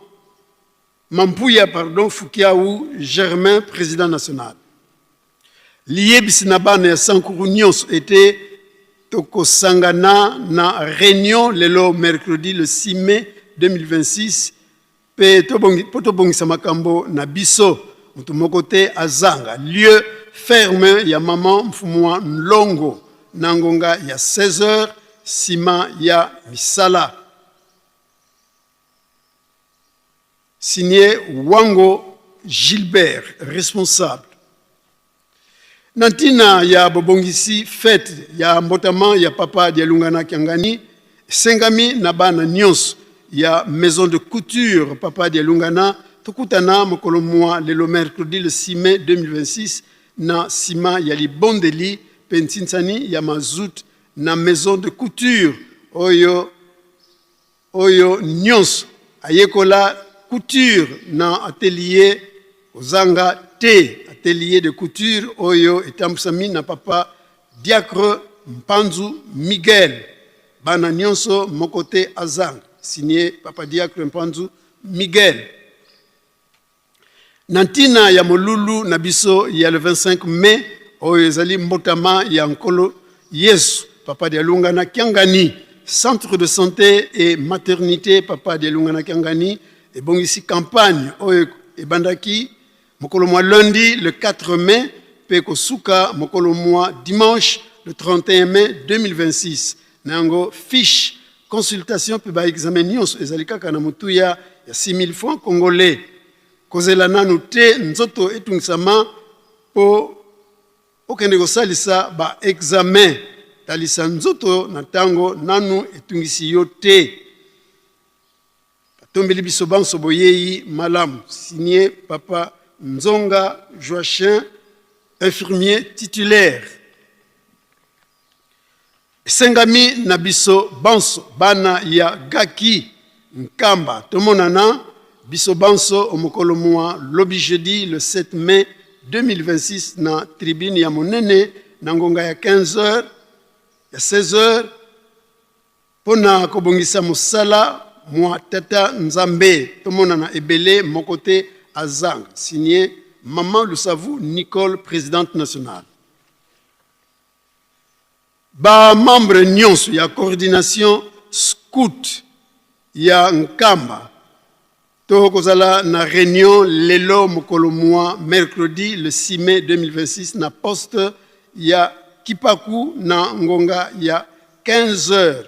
Mampuya pardon Fukiawu Germain president national. Liyebisi na bana ya Sankuru nionso ete tokosangana na reunion lelo mercredi le 6 mai 2026 pe po tobongisa makambo na biso. Moto moko te azanga. Lieu, ferme ya maman Mfumua Nlongo na ngonga ya 16 heures sima ya misala. Signé Wango Gilbert, responsable. Na ntina ya bobongisi fete ya mbotama ya Papa Dialungana Kiangani, esengami na bana nionso ya Maison de Couture Papa Dialungana tokutana mokolo mua lelo mercredi le 6 mai 2026 na sima ya libondeli pe ntinsani ya mazout na Maison de Couture oyo Oyo nionso ayekola couture na atelier kozanga te atelier de couture oyo etambusami na papa Diacre Mpanzu Miguel bana nionso moko te azanga signe papa Diacre Mpanzu Miguel. Na ntina ya molulu na biso ya le 25 mai oyo ezali mbotama ya Nkolo Yesu, Papa Dialungana Kiangani, Centre de santé et maternité Papa Dialungana Kiangani ebongisi campagne oyo ebandaki mokolo mwa lundi le 4 mai mpe kosuka mokolo mwa dimanche le 31 mai 2026. Na yango fiche Consultation pe ba examen nionso ezali kaka na motuya ya 6000 francs congolais. Kozela nanu te nzoto etungisama po okende kosalisa ba examen. Talisa nzoto na tango nanu etungisi yo te. Batombeli biso banso boyeyi malamu. Signé Papa Nzonga Joachim, infirmier titulaire. Esengami na biso banso bana ya Gaki Nkamba tomonana biso banso o'mokolo mua lobi jeudi le 7 mai 2026 na tribune ya monene na ngonga ya 15 heures ya 16 heures mpo na kobongisa mosala mua Tata Nzambe. Tomonana ebele moko te azanga. Signe Maman Lusavu Nicole, presidente nationale. Ba membres nionso ya coordination scout ya Nkamba to kozala na reunion lelo mokolo mua mercredi le 6 mai 2026 na poste ya Kipaku na ngonga ya 15 heures.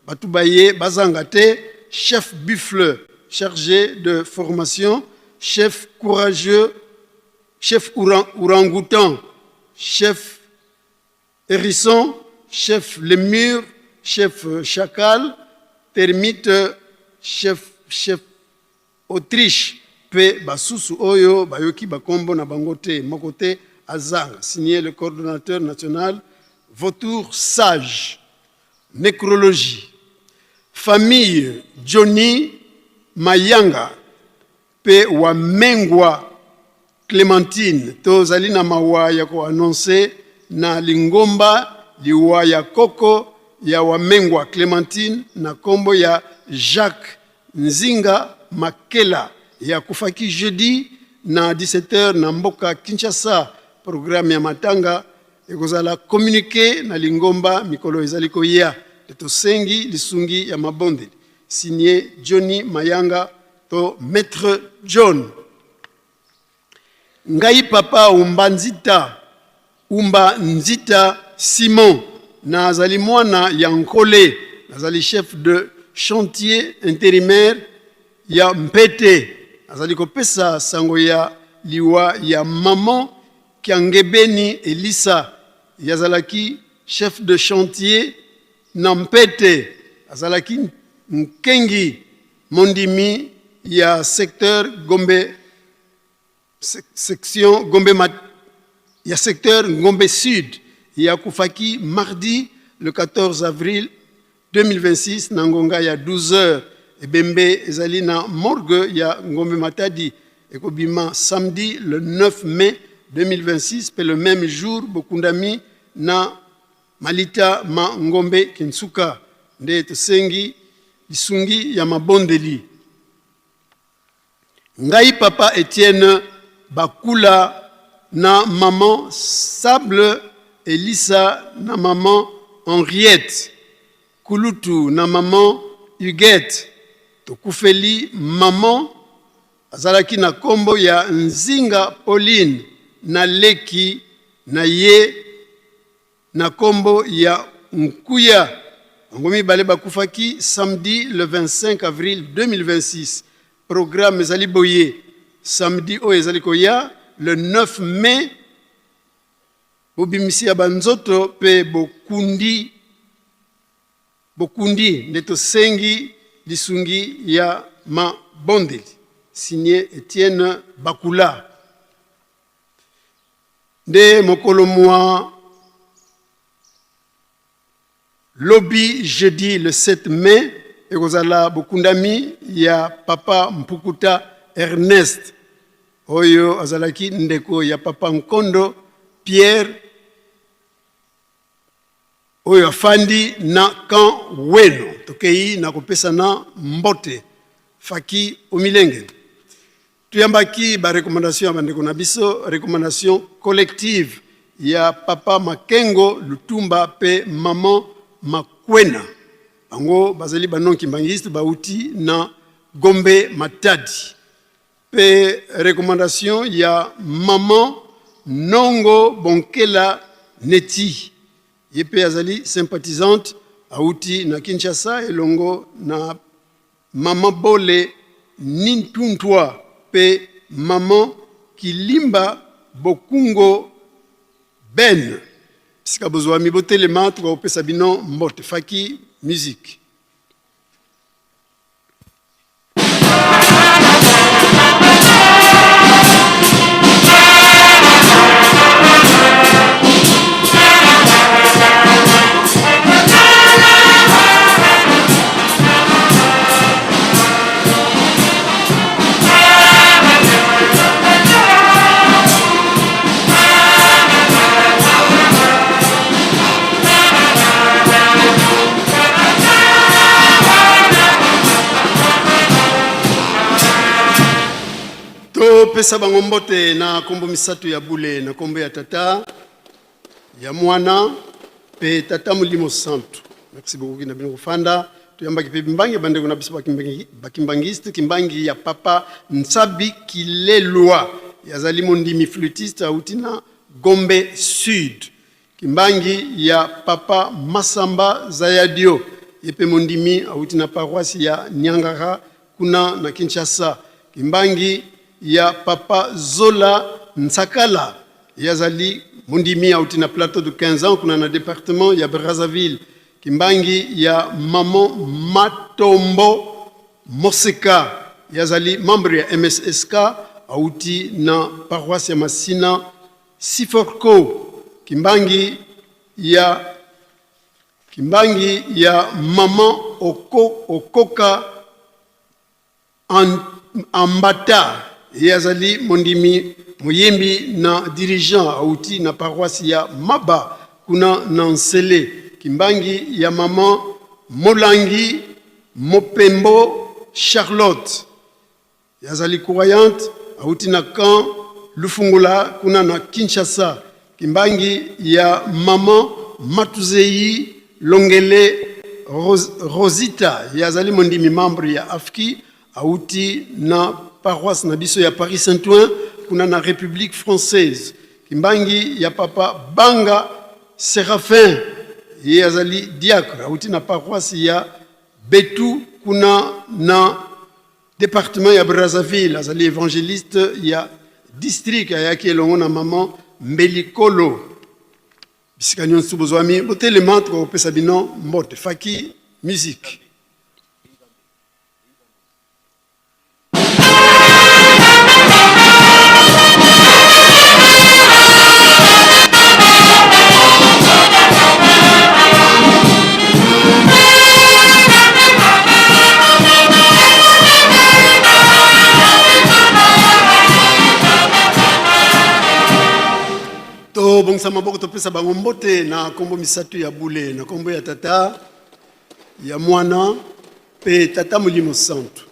Batu baye bazanga te, chef Buffle charge de formation, chef courageux, chef ourang-outan, chef Hérisson, chef lemur, chef chacal, termite, chef, chef Autriche, mpe basusu oyo bayoki bakombo na bango te, moko te azanga. Signé le coordonnateur national Vautour Sage. Necrologie. Famille Johnny Mayanga mpe Wamengwa Clementine, tozali na mawa ya ko annoncer na lingomba liwa ya koko ya Wamengwa Clementine na kombo ya Jacques Nzinga Makela ye akufaki jeudi na 17 heures na mboka Kinshasa. Programme ya matanga ekozala communique na lingomba mikolo ezali koya. Nde tosengi lisungi ya mabondeli. Signé Johnny Mayanga to Maitre John. Ngai papa Umba Nzita, Umba Nzita Simon, nazali mwana ya Nkole, nazali chef de chantier intérimaire ya Mpete. Nazali kopesa sango ya liwa ya maman Kiangebeni Elisa, ye azalaki chef de chantier na Mpete, azalaki nkengi Mondimi ya secteur Gombe section Gombe ya secteur Ngombe Sud ye akufaki mardi le 14 avril 2026 na ngonga ya 12 heures. Ebembe ezali na morgue ya Ngombe Matadi, ekobima samedi le 9 mai 2026 pe le meme jour bokundami na Malita ma Ngombe Kinsuka. Nde tosengi lisungi ya mabondeli. Ngai papa Etienne Bakula na maman Sable Elisa na maman Henriette Kulutu na maman Huguette tokufeli maman azalaki na kombo ya Nzinga Pauline na leki na ye na kombo ya Nkuya. Bango mibale bakufaki samedi le 25 avril 2026. Programme ezali boye, samedi oyo ezali koya le 9 mai, bobimisi ya ba nzoto pe bokundi bokundi nde tosengi lisungi ya mabondeli. Signé Etienne Bakula. Nde mokolo mwa lobi jeudi le 7 mai ekozala bokundami ya Papa Mpukuta Ernest oyo azalaki ndeko ya Papa Nkondo Pierre oyo afandi na camp Weno. Tokeyi na kopesana mbote. Faki Omilengele. Toyambaki ba recommandations ya bandeko na biso, recommandation collective ya Papa Makengo Lutumba pe Maman Makwena. Bango bazali ba non-kimbanguistes bauti na Gombe Matadi. Pe recommandation ya Maman Nongo Bonkela Neti, ye pe azali sympathisante auti na Kinshasa elongo na Maman Bole Nintuntwa pe Maman Kilimba Bokungo Ben. Bisika bozwami botelema tokopesa bino mbote. Faki musique. Topesa bango mbote na kombo misato ya bule, na kombo ya Tata, ya Mwana pe Tata Molimo Santu. Merci beaucoup na bino kofanda. Toyambaki pe bimbangi bandeko na biso bakimbangiste, kimbangi ya Papa Nsabi Kilelwa, yazali mondimi flûtiste auti na Gombe Sud. Kimbangi ya Papa Masamba Zayadio, ye pe mondimi auti na paroisse ya Niangara kuna na Kinshasa. Kimbangi ya Papa Zola Nsakala, ye azali mondimi auti na plateau de 15 ans kuna na departement ya Brazzaville. Kimbangi ya Maman Matombo Moseka. Ye azali membre ya MSSK, auti na paroisse ya Masina Siforco. Kimbangi ya Kimbangi ya maman Oko, Okoka Ambata, ye azali mondimi, moyembi na dirigeant, auti na paroisse ya Maba kuna na Nsele. Kimbangi ya maman Molangi Mopembo Charlotte, ye azali croyante, auti na camp Lufungula kuna na Kinshasa. Kimbangi ya maman Matuzei Longele Rosita, ye azali mondimi membre ya AFKI, auti na paroisse na biso ya Paris Saint-Ouen kuna na République française. Kimbangi ya papa Banga Séraphin, ye azali diacre, auti na paroisse ya Betu kuna na Departement ya Brazzaville, azali evangeliste ya district, ayaki elongo na maman Mbelikolo. Bisika nyonso bozwami, botelema, tokopesa bino mbote. Faki musique. Tobongisa maboko, topesa bango mbote na nkombo misato ya bule, na nkombo ya Tata, ya Mwana mpe Tata Molimo Santu.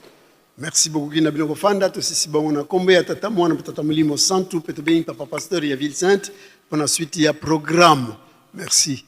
Merci beaucoup kina bino kofanda. Tosisi bango na nkombo ya Tata, Mwana mpe Tata Molimo Santu, mpe tobengi papa pasteur ya Ville Sainte mpo na suite ya programme. Merci.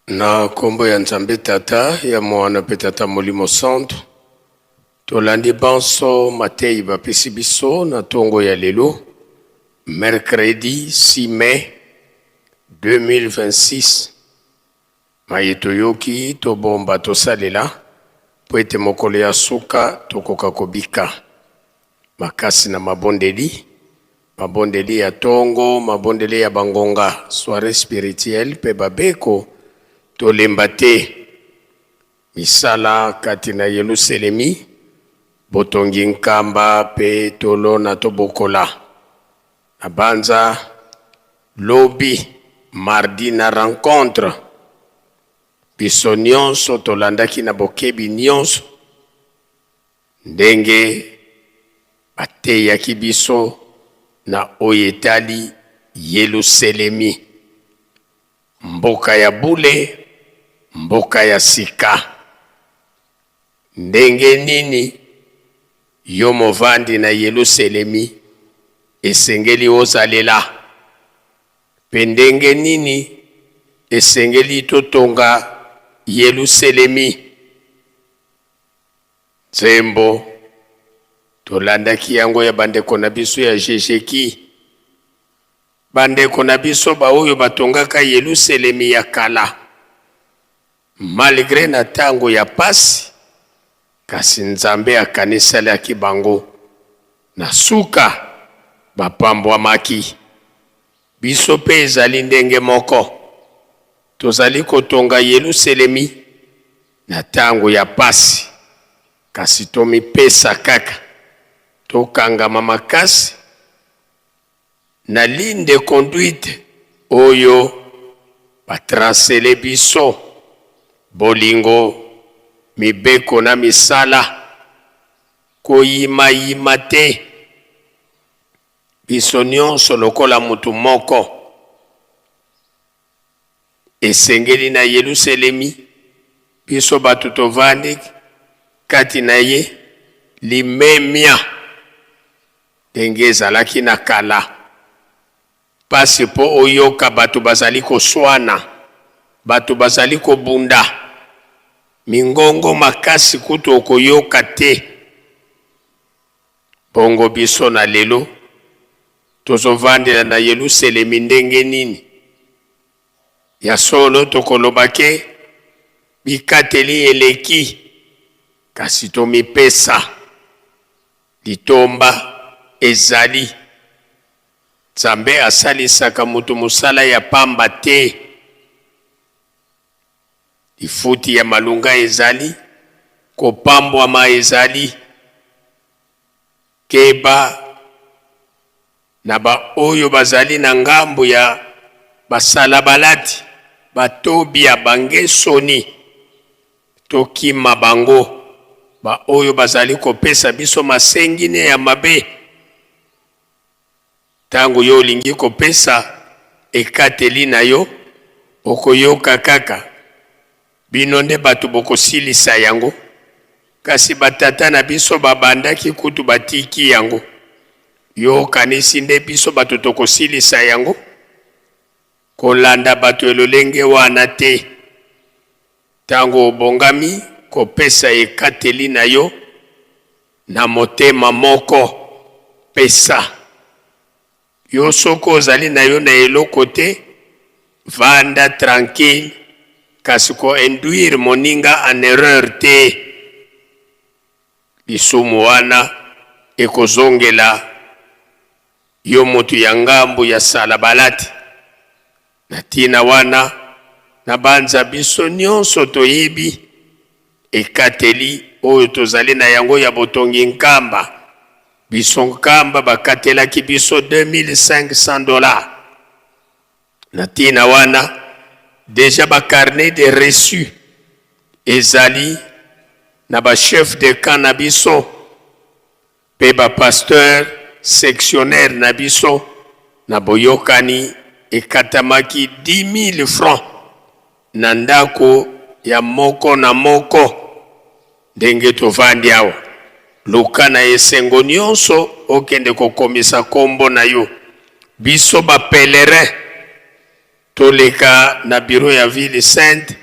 Na nkombo ya Nzambe Tata, ya Mwana mpe Tata Molimo Santu, tolandi banso mateyi bapesi biso na ntongo ya lelo, mercredi 6 mai 2026. Maye toyoki, tobomba, tosalela, mpo ete mokolo ya suka tokoka kobika. Makasi na mabondeli, mabondeli ya tongo, mabondeli ya bangonga, soiree spirituelle mpe babeko, tolemba te. Misala kati na Yeluselemi, botongi nkamba mpe tolona tobokola. Nabanza lobi mardi na rencontre biso nionso tolandaki na bokebi nionso ndenge bateyaki biso na oyo etali Yeluselemi, mboka ya bule, mboka ya sika. Ndenge nini yo movandi na Yeluselemi esengeli ozalela, mpe ndenge nini esengeli totonga Yeluselemi? Nzembo tolandaki yango ya bandeko na biso ya Jejeki, bandeko na biso baoyo batongaka Yeluselemi ya kala. Malgre na tango ya pasi, kasi Nzambe akanisalaki bango. Na suka, bapambwamaki. Biso pe ezali ndenge moko. Tozali kotonga Yeluselemi na tango ya pasi, kasi tomipesa kaka, tokangama makasi na ligne de conduite oyo ba tracele biso, bolingo, mibeko na misala, koyima-yima te, biso nionso lokola mutu moko. Esengeli na Yeluselemi, biso bato tovandi kati na ye, limemia. Ndenge ezalaki na kala, pasi po oyoka bato bazali koswana, bato bazali kobunda, mingongo makasi kutu okoyoka te. Bongo biso na lelo tozovandela na Yeluselemi ndenge nini? Ya solo tokoloba ke bikateli eleki, kasi tomipesa. Litomba ezali. Nzambe asalisaka moto mosala ya pamba te. Lifuti ya malonga ezali, kopambwama ezali. Keba na baoyo bazali na ngambo ya basalabalati, batobia, bangesoni. Tokima bango, baoyo bazali kopesa biso masenginia ya mabe. Ntango yo olingi kopesa ekateli na yo, okoyoka kaka, Bino nde bato bokosilisa yango. Kasi batata na biso babandaki kutu batiki yango. Yo okanisi nde biso bato tokosilisa yango? Kolanda bato ya lolenge wana te. Ntango obongami kopesa ekateli na yo na motema moko, pesa. Yo soki ozali na yo na eloko te, vanda tranquille, kasi ko induire moninga en erreur te. Lisumu wana ekozongela yo mutu ya ngambu ya Salabalati. Na tina wana, nabanza biso nionso toyebi ekateli oyo tozali na yango ya botongi Nkamba. Biso Nkamba bakatelaki biso 2500 dollars. Na tina wana, dejà ba carnets de reçus ezali na ba chefs de camp na biso. Pe ba pasteurs sectionnaires na biso na boyokani ekatamaki 10.000 francs na ndako ya moko na moko. Ndenge tovandi awa, luka na esengo nionso okende kokomisa kombo na yo. Biso ba pèlerins toleka na bureau ya ville sainte,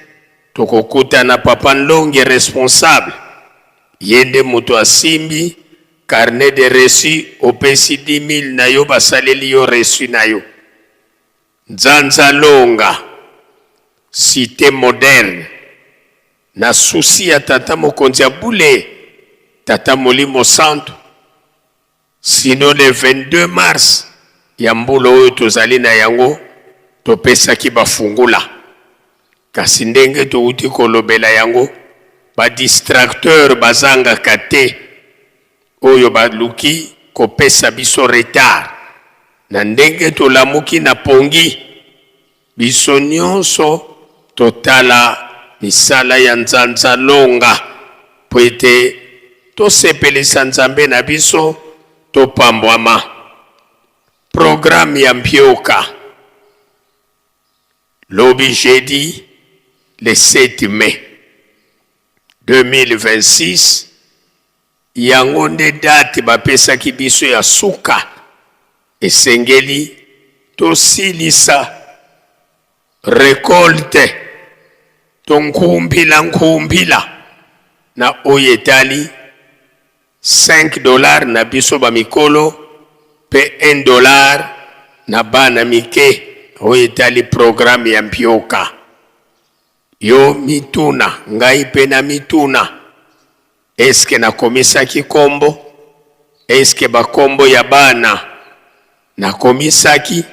tokokutana papa Nlongi responsable. Ye nde mutu asimbi carnet de reçu, opesi 10.000 na yo basaleli yo reçu na yo. Nzanza Longa, cite moderne, na souci ya tata mokonzi ya bule, tata molimo santu, Sinon le 22 mars ya mbula oyo tozali na yango topesaki ba fungula kasi ndenge towuti kolobela yango ba distracteurs bazangaka te oyo baluki kopesa biso retard na ndenge tolamuki na pongi. Biso nionso totala misala ya Nzanza Longa mpo ete tosepelisa Nzambe na biso, topambwama. Programme ya Mpioka, lobi jeudi le 7 mai 2026, Yango nde date bapesaki biso ya suka esengeli tosilisa recolte to nkumbila nkumbila na oyo etali 5 dollars na biso ba mikolo pe 1 dollar na bana mike oyo etali programme ya mpioka. Yo mituna ngai pe na mituna. Est ce que nakomisaki kombo? Est ce que ba kombo ya bana nakomisaki?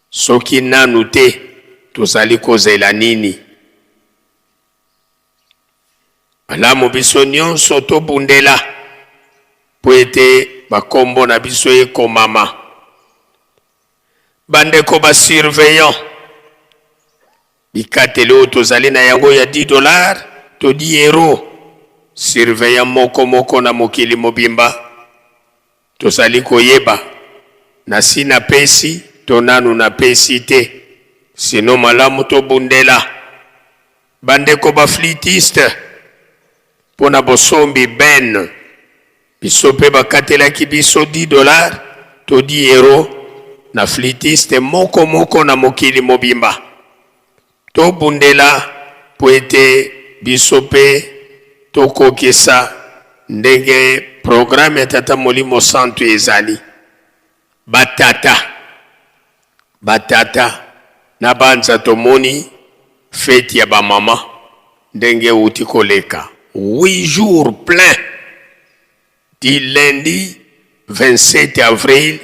Soki nanu te, tozali kozela nini? Malamu biso nionso tobundela mpo ete ba kombo na biso ekomama. Bandeko ba surveillants, Bikateli oyo tozali na yango ya 10 dollars to 10 euros, surveillant moko moko na mokili mobimba, tozali koyeba nasi napesi to nanu napesi te, sinon malamu tobundela bandeko ba flûtistes mpo na bosombi benne. Biso mpe bakatelaki biso 10 dollars to 10 euros na flûtiste moko moko na mokili mobimba. Tobundela mpo ete biso mpe tokokisa ndenge programme ya Tata Molimo Santu ezali. Batata, batata na banza tomoni feti ya ba mama ndenge ewuti koleka 8 jours plein du lundi 27 avril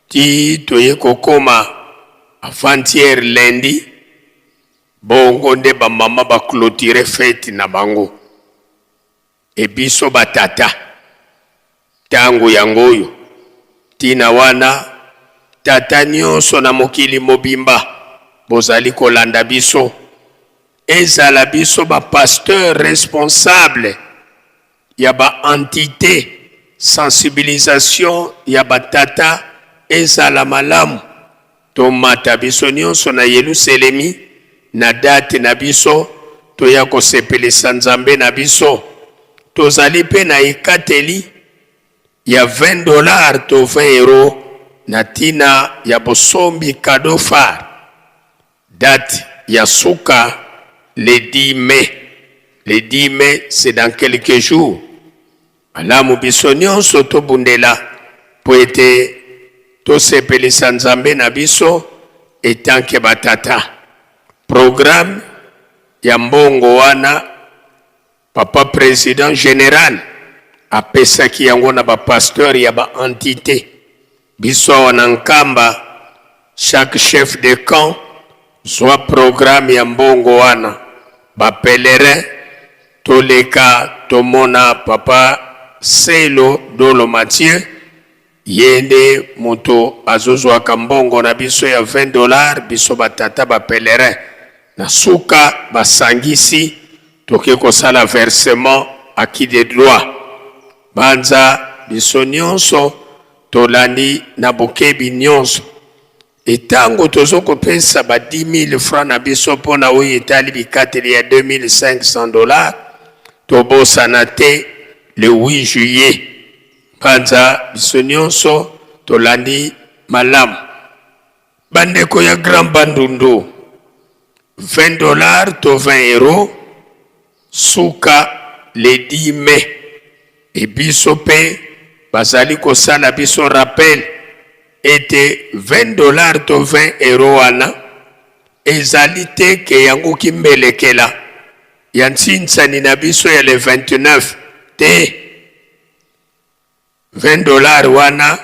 ti toye kokoma avant-hier lundi, bongo nde ba mama ba cloturer feti na bango. Et biso ba tata tango yango oyo tina wana tata nionso na mokili mobimba bozali kolanda biso ezala biso ba pasteur responsable ya ba entite sensibilisation ya ba tata ezala malamu Tomata biso nionso na Yeluselemi na date na biso toya kosepelisa Nzambe na biso. Tozali pe na ekateli ya 20 dollars to 20 euros na tina ya bosombi cadeau phare. Date ya suka le 10 mai. Le 10 mai c'est dans quelques jours. Malamu biso nionso tobundela mpo ete tosepelisa Nzambe na biso etant que ba tata. Programme ya mbongo wana papa president general apesaki yango na ba pasteurs ya ba entites. Biso awa na Nkamba chaque chef de camp zua programme ya mbongo wana ba pèlerins toleka tomona papa Selo Dolo Mathieu ye nde moto azozuaka mbongo na biso ya 20 dollars biso ba tata ba pèlerins na suka basangisi toke kosala versement à qui de droit banza biso nionso Tolandi na bokebi nionso. Et tango tozo kopesa ba 10.000 francs na biso mpo na oyo etali bikateli ya 2.500 dollars, tobosana te le 8 juillet. Mpanza biso nionso tolandi malamu. Bandeko ya Grand Bandundu, 20 dollars to 20 euros suka le 10 mai. Et biso pe bazali kosala biso rappel ete 20 dollars to 20 euros wana ezali te ke yango kimbelekela ya ntsinsani na biso ya le 29 te. 20 dollars wana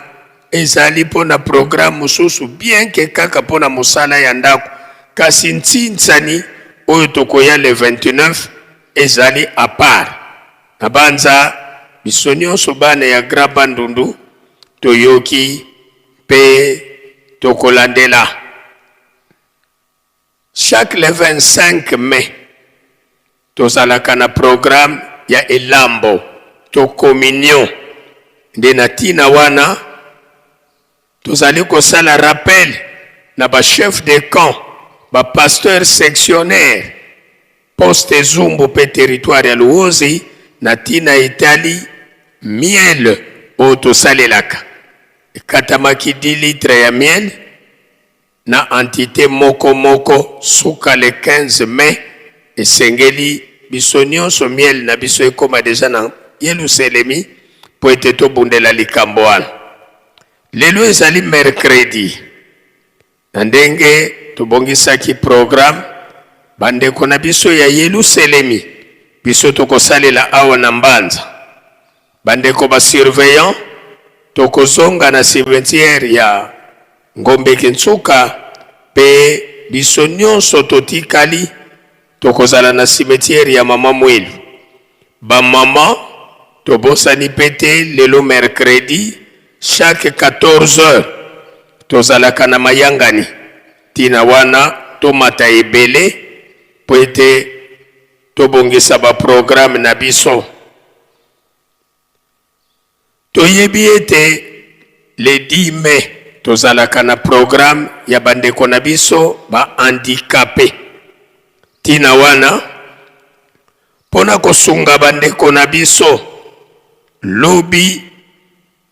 ezali mpo na programme mosusu bien que kaka mpo na mosala ya ndako kasi ntsinsani oyo tokoya le 29 ezali à part. Nabanza biso nionso bana ya Grand Bandundu toyoki mpe tokolandela. Chaque le 25 mai, tozalaka na programme ya elambo to communion. Nde na tina wana tozali kosala rappel na ba chefs de camp, ba pasteurs sectionnaires, poste Zumbu pe territoire ya Luozi na tina etali miel oyo tosalelaka. Ekatamaki 10 litres ya miel na entite moko moko suka le 15 mai esengeli biso nionso miel na biso ekoma dejà na yeluselemi po ete tobundela likambo wana. Lelo ezali mercredi na ndenge tobongisaki programme bandeko na biso ya yeluselemi biso tokosalela awa na Mbanza bandeko ba surveillant tokozonga na cimetière ya Ngombe Kinsuka pe biso nionso totikali tokozala na cimetière ya maman Muilu. Ba maman tobosani pe te lelo mercredi chaque 14 heures tozalaka na mayangani tina wana tomata ebele po ete tobongisa ba programme na biso. Toyebi ete le 10 mai tozalaka na programme ya bandeko na biso ba handicapes. Tina wana mpo na kosunga bandeko na biso. Lobi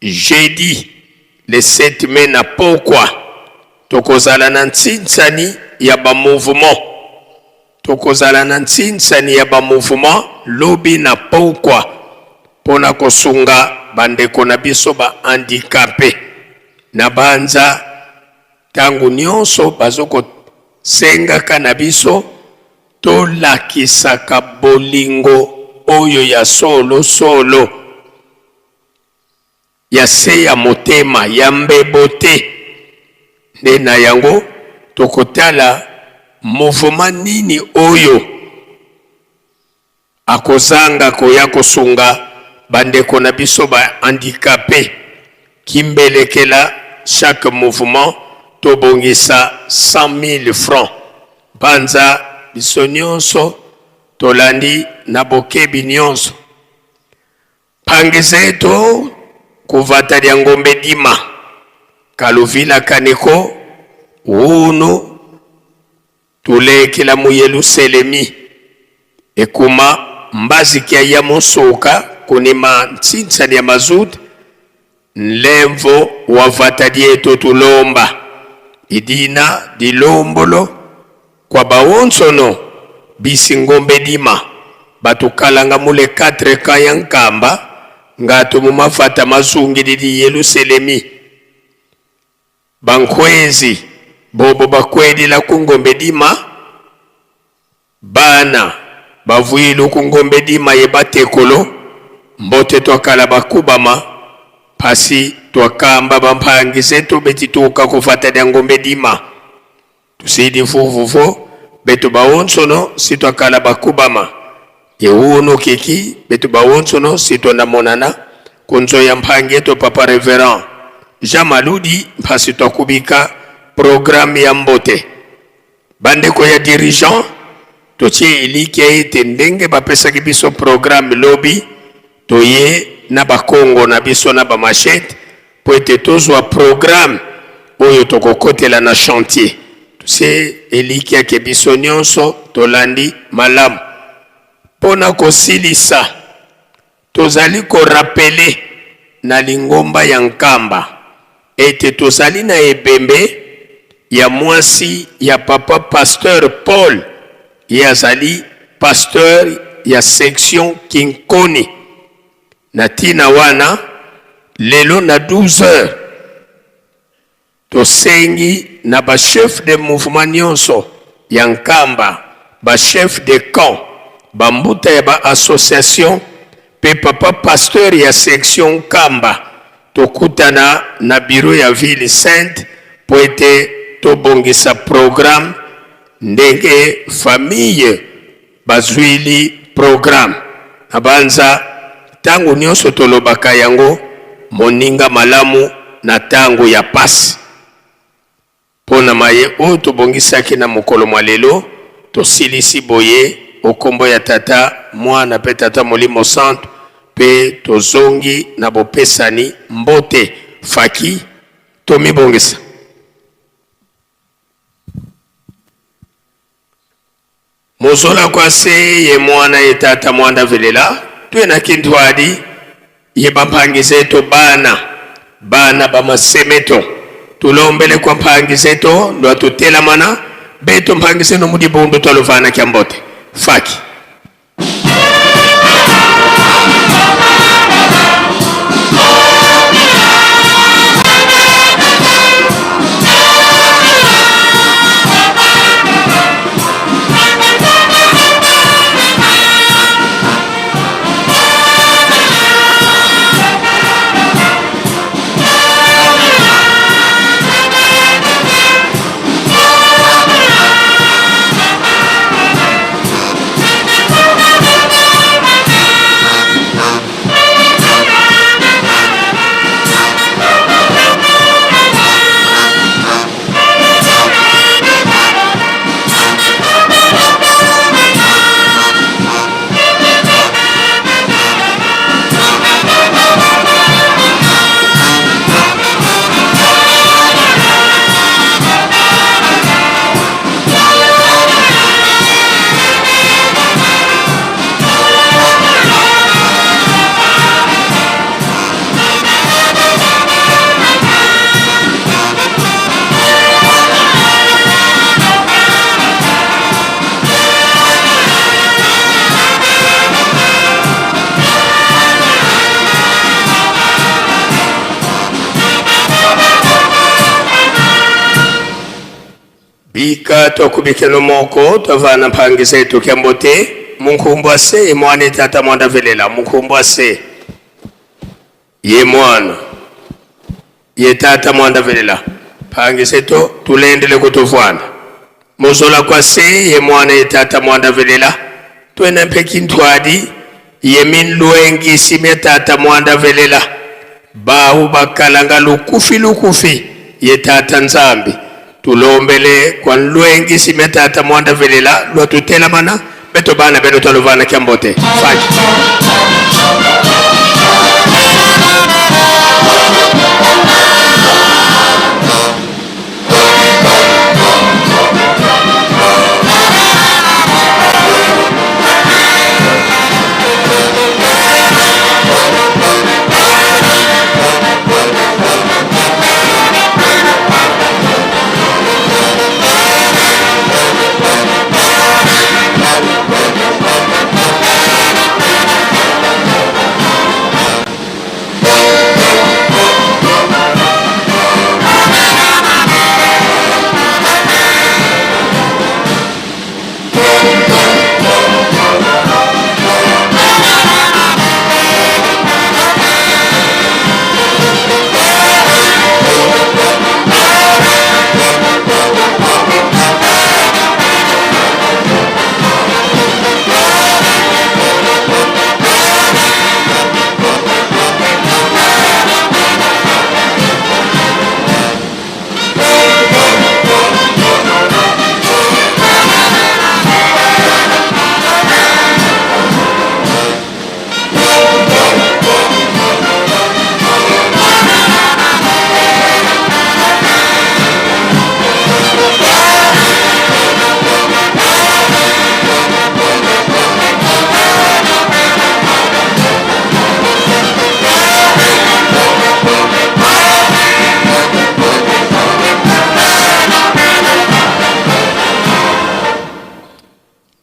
jeudi le 7 mai na pokwa tokozala na ntsinsani ya ba mouvement. Tokozala na ntsinsani ya ba mouvement lobi na pokwa pona kosunga bandeko na biso ba handicape. Na banza tango nionso bazo kosengaka na biso tolakisaka bolingo oyo ya solo solo, ya se ya motema, ya mbebo te. Nde na yango tokotala mouvement nini oyo akozanga koya kosunga bandeko na biso ba handicape. Kimbelekela chaque mouvement tobongisa 100.000 francs. Banza biso nionso tolandi na bokebi nionso. Pangisa eto kuvata lya ngombe dima kaluvila kaniko unu tulekela mu Yeluselemi ekuma mbazi kia ya musuka kunima ntsinsa lya mazuta nlemvo wa vata dietu tulomba idina dilombolo Kwa baonsono bisi ngombe dima batukalanga mule 4 camp ya Nkamba ngatu mu mafata mazungilili Yeluselemi. Bankwezi bobo bakwedila ku ngombe dima, bana bavuilu ku ngombe dima ye batekolo mbote twakala bakubama pasi twakamba bampangi zetu betituka kufata dia ngombe dima. Tusidi vuvuvo betu baonsono sitwakala bakubama yewuno kiki betu baonsono sitwandamonana kunzo ya mphangi yetu papa reverend Jean Maludi mphasi twakubika programme ya mbote bandeko ya dirigeant totie elikia ete ndenge bapesaki biso programme lobi toye na bakongo na biso na ba machette mpo ete tozwa programme oyo tokokotela na chantier. Tose elikya ke biso nyonso tolandi malamu. Mpo na kosilisa, tozali ko rappeler na lingomba ya Nkamba ete tozali na ebembe ya mwasi ya papa Pasteur Paul, ye azali pasteur ya section Kinkoni. Na tina wana, lelo na 12 heures, tosengi na ba chefs de mouvement nionso ya Nkamba, ba chefs de camp, ba mbuta ya ba associations pe papa pasteur ya section Nkamba, tokutana na bureau ya ville sainte po ete tobongisa programme ndenge famille Bazuili programme. Nabanza tango nionso tolobaka yango, moninga malamu na tango ya pasi. Po na maye oyo tobongisaki na mokolo mwa lelo, tosilisi boye o kombo ya Tata, Mwana pe Tata Molimo Santu, pe tozongi na bopesani mbote. Faki, tomibongisa. Mozola kwase ye mwana ye tata mwanda velela twe na kintwadi ye bampangizeto bana bana ba masemeto tulombele kwa mpangizeto lwa tutelamana beto mpangizeno mudibundu twaluvana kya mbote faki. Bika twakubikeno moko twavana mphangisa etu kyambote munkhumbu ase ye mwana etata mwanda velela munkhumbu ase ye mwana ye tata mwanda velela phangisa etu tulendele kutuvwana muzola kwase ye mwana ye tata mwanda velela twena mpheki nthwadi ye minlwengi simya tata mwanda velela bahu bakalanga lukufi lukufi ye tata nzambi tulombele kwa nlwengi simya tata mwanda velela lwatutelamana beto bana beno twalovana kyambote faki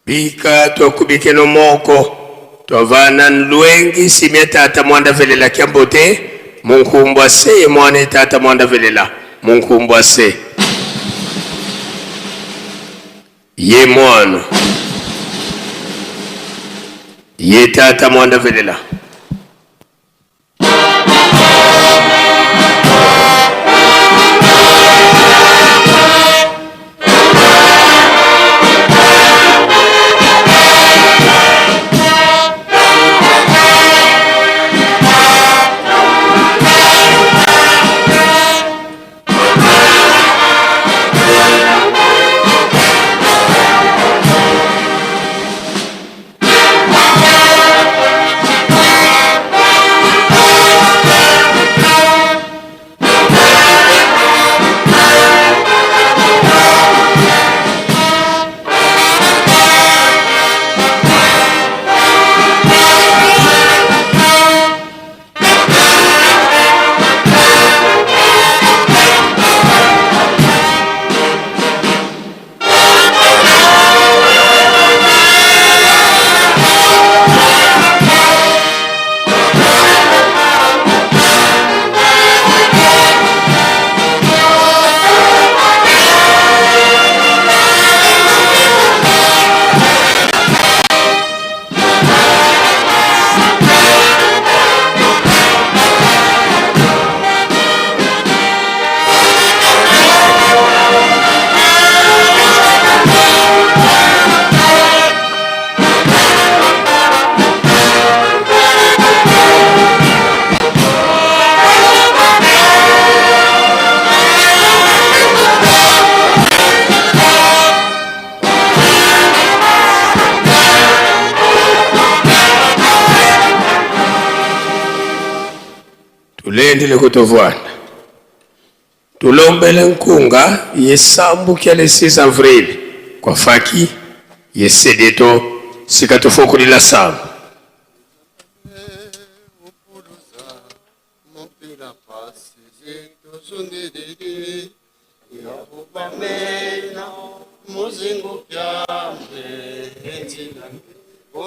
Bika twakubikeno moko twavana nlwengi simya tata mwanda velela kyambote munkumbwa se ye mwana tata mwanda velela munkumbwa se ye mwana ye tata mwanda velela. Tulendele kutovwana tulombele nkunga yesambukia le 6 avril kwa faki yesedeto sikatofokulila sambu.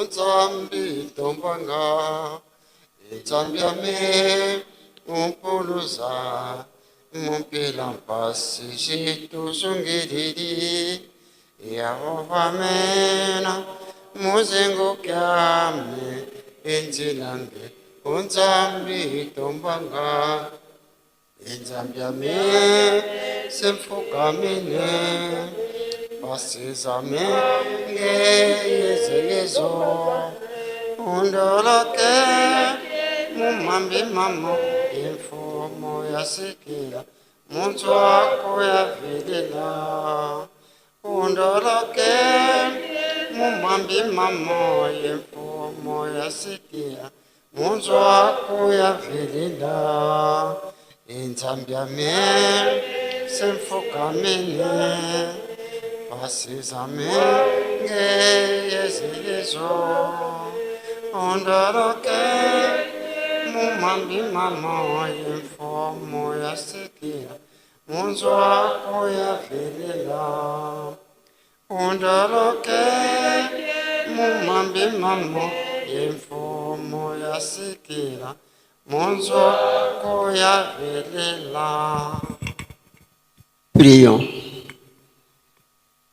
Nzambi tombanga, Nzambi ame umpuluza. Mumpila mpasi jitusungilili Yehova mena muzengukyame enzilambe unzambi tombanga inzambyame semfukamine basizame ngeyezelezo undoloke mumambi mamo imfumo yasikila muntu wako yavilila undoloke mumambi mamo imfumo yasikila muntu wako yavilila inzambyame semfukamine basizame ngeyezelezo ondoroke mumambi mamo imfomo yasikila munzu wako yavelela ondoroke mumambi mamo imfomo yasikila munzu wako yavelela. Prions.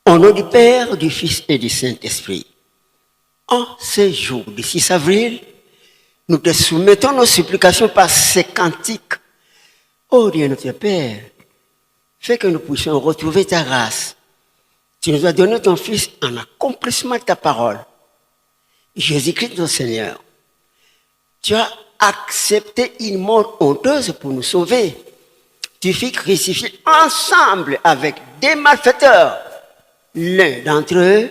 Au nom du Père, du Fils et du Saint-Esprit, en ce jour du 6 avril, nous te soumettons nos supplications par ces cantiques. Ô Dieu notre Père, fais que nous puissions retrouver ta grâce. Tu nous as donné ton Fils en accomplissement de ta parole. Jésus-Christ notre Seigneur, tu as accepté une mort honteuse pour nous sauver. Tu fus crucifié ensemble avec des malfaiteurs. L'un d'entre eux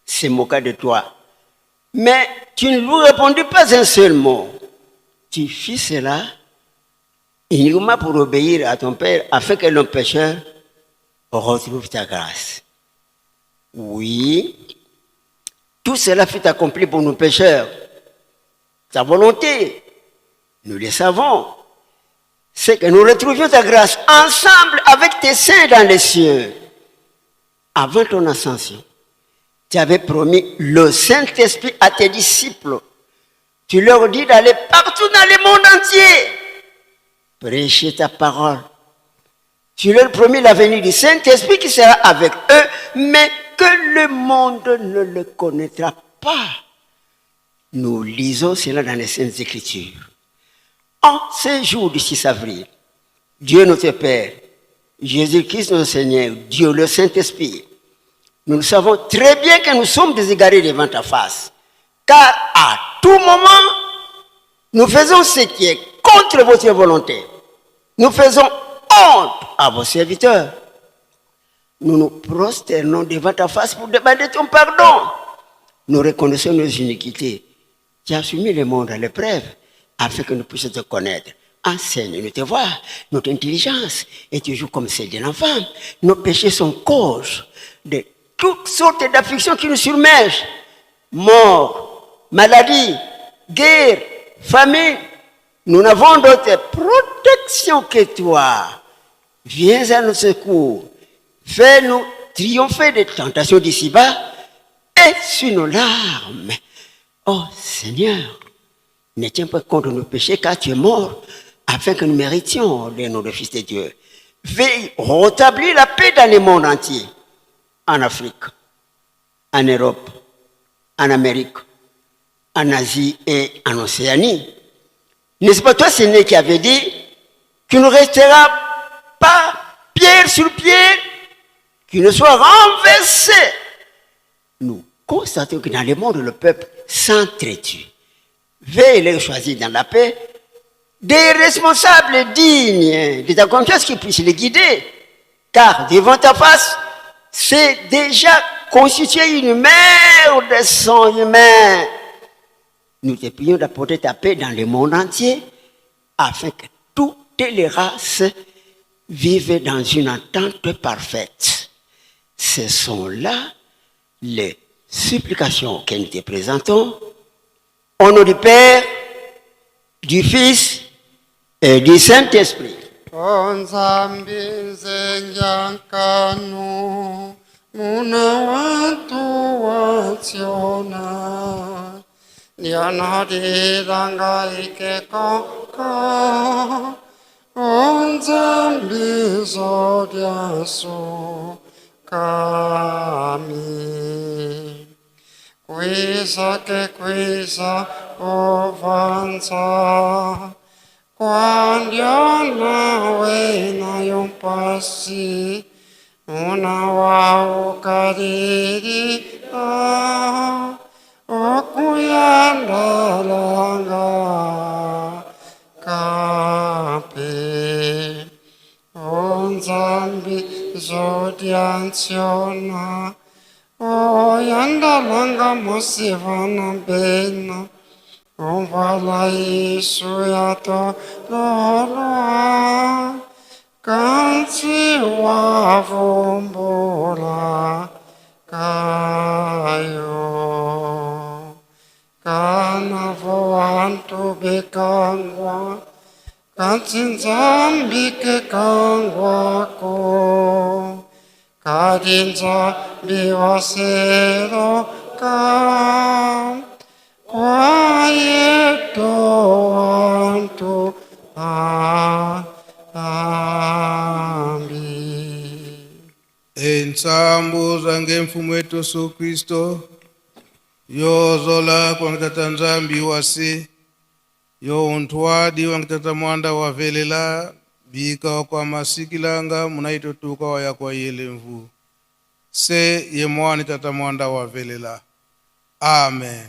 se moqua de toi. Mais tu ne lui répondis pas un seul mot. Tu fis cela uniquement pour obéir à ton Père afin que l'homme pécheur retrouve ta grâce. Oui, tout cela fut accompli pour nous pécheurs. Ta volonté, nous le savons, c'est que nous retrouvions ta grâce ensemble avec tes saints dans les cieux. Avant ton ascension, tu avais promis le Saint-Esprit à tes disciples. Tu leur dis d'aller partout dans le monde entier, prêcher ta parole. Tu leur promis la venue du Saint-Esprit qui sera avec eux, mais que le monde ne le connaîtra pas. Nous lisons cela dans les Saintes Écritures. En ce jour du 6 avril, Dieu notre Père, Jésus-Christ notre Seigneur, Dieu le Saint-Esprit, nous savons très bien que nous sommes des égarés devant ta face, car à tout moment, nous faisons ce qui est contre votre volonté. Nous faisons honte à vos serviteurs. Nous nous prosternons devant ta face pour demander ton pardon. Nous reconnaissons nos iniquités. Tu as soumis le monde à l'épreuve afin que nous puissions te connaître. Enseigne-nous te voir, notre intelligence est toujours comme celle de l'enfant. Nos péchés sont cause de toutes sortes d'afflictions qui nous submergent. Mort, maladie, guerre, famine. Nous n'avons d'autre protection que toi. Viens à notre secours. Fais-nous triompher des tentations d'ici-bas et sur nos larmes. Oh Seigneur, ne tiens pas compte de nos péchés car tu es mort afin que nous méritions le nom de Fils de Dieu. Veille rétablir la paix dans le monde entier, en Afrique, en Europe, en Amérique, en Asie et en Océanie. N'est-ce pas toi, Seigneur, qui avait dit qu'il ne restera pas pierre sur pierre, qui ne soit renversé? Nous constatons que dans le monde, le peuple s'entretue. Veille les choisir dans la paix, des responsables dignes de ta confiance qui puissent les guider. Car devant ta face, c'est déjà constitué une mer de sang humain. Nous te prions d'apporter ta paix dans le monde entier, afin que toutes les races vivent dans une entente parfaite. Ce sont là les supplications que nous te présentons. Au nom du Père, du Fils et du Saint-Esprit. O Nzambi nzenjankanu muna watu wationa Diana diranga ike koko. Onzambi zodyaso kami. Kwisa ke kwisa ovanza. Kwandyona wena yompasi. Una waukariri okuyandalanga kape onzambi zodiansiona oyandalanga mosivana bena omvala isu yatololwa kansi wavumbula kayo kana voantu bekangwa kansi nzambi ke kangwako kadi nzambi waseroka kwayeto wantu ambi. Entsambu zange mfumu wetu Yesu Kristo yozola kwangitata nzambi wasi yo untwadi wangitata mwanda wavelela bika kwa masikilanga munaitotuka waya kwa yele mvu se ye mwani tata mwanda wavelela. Amen.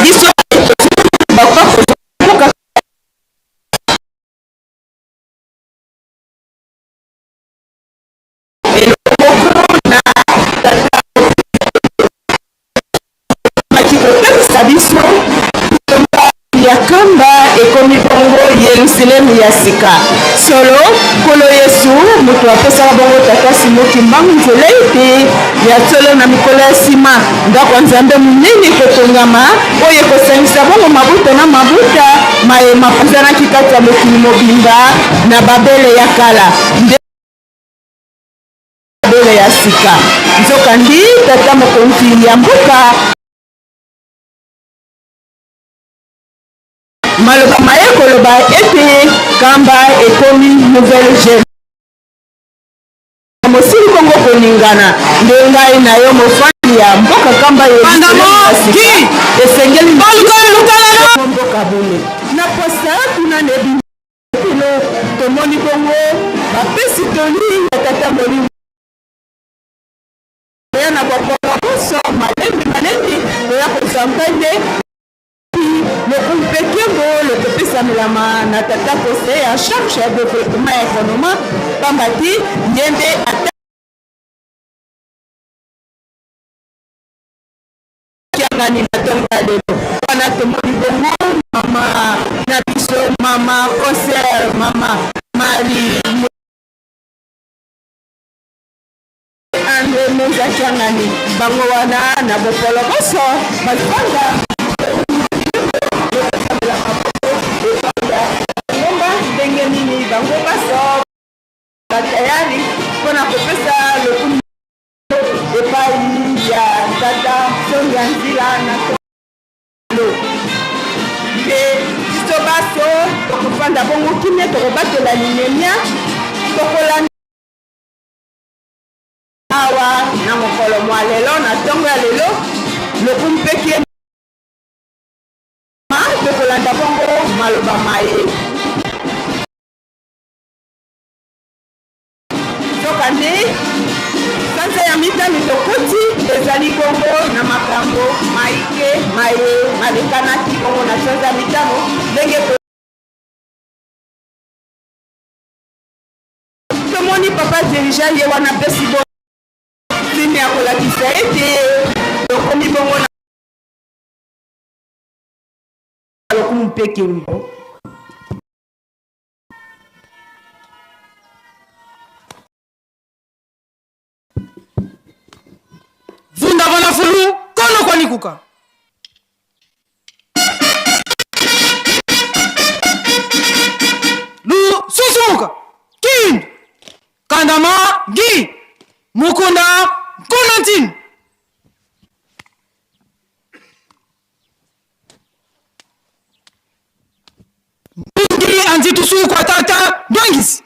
Biso bakoka kopekisa biso ya Nkamba ekomi bongo Yelusalemi ya sika. Solo, Nkolo Yesu moto apesaka bongo Tata Simo Kimbangu nzela ete ya solo na mikolo ya nsima ndako ya Nzambe monene ekotongama, oyo ekosangisa bongo mabota na mabota maye mapanzanaki kati ya mokili mobimba na Babele ya kala. Nde Babele ya sika. Nzokande, tata mokonzi ya mboka maloba maye koloba ete Nkamba ekomi nouvelle jeune mosili bongo koningana nde ngai na yo mofandi ya mboka Nkamba ye esengeli mboka bule na posa kuna na ebimelo tomoni bongo bapesi toli ya tata molimo ya na bopolo bonso malembe malembe koya kozwa mpende lokumu mpe nkembo lokopesamelama na tata conseiller en charge ya developpement ya ekonoma pamba te ye nde atiangani na ntongo ya lelo. Wana tomoni bongo mama na biso mama concert mama Marie Andre Muza Kiangani bango wana na bopolo boso bafanda ngomba ndenge nini bango baso batayari mpo na kopesa lokumu epai ya tata Songa Nzila na lo mpe biso baso tokofanda bongo kimia, tokobatela limemia, tokolanda Awa na mokolo mwa lelo, na ntongo ya lelo, lokumu mpe nkembo tokolanda bongo maloba maye. Nzokande, sanza ya mitano tokoti ezali bongo na makambo maike maye malekanaki bongo na sanza ya mitano ndenge Tomoni papa dirigeant ye wana apesi bo signe ya kolakisa ete tokomi bongo na lokumu mpe kembo. Vunda vana fulu kono kwanikuka. Lu susumuka kindu kandama ngi mukunda nkuna ntinu. Mbingi anzitusu kwa tata ndwangisi.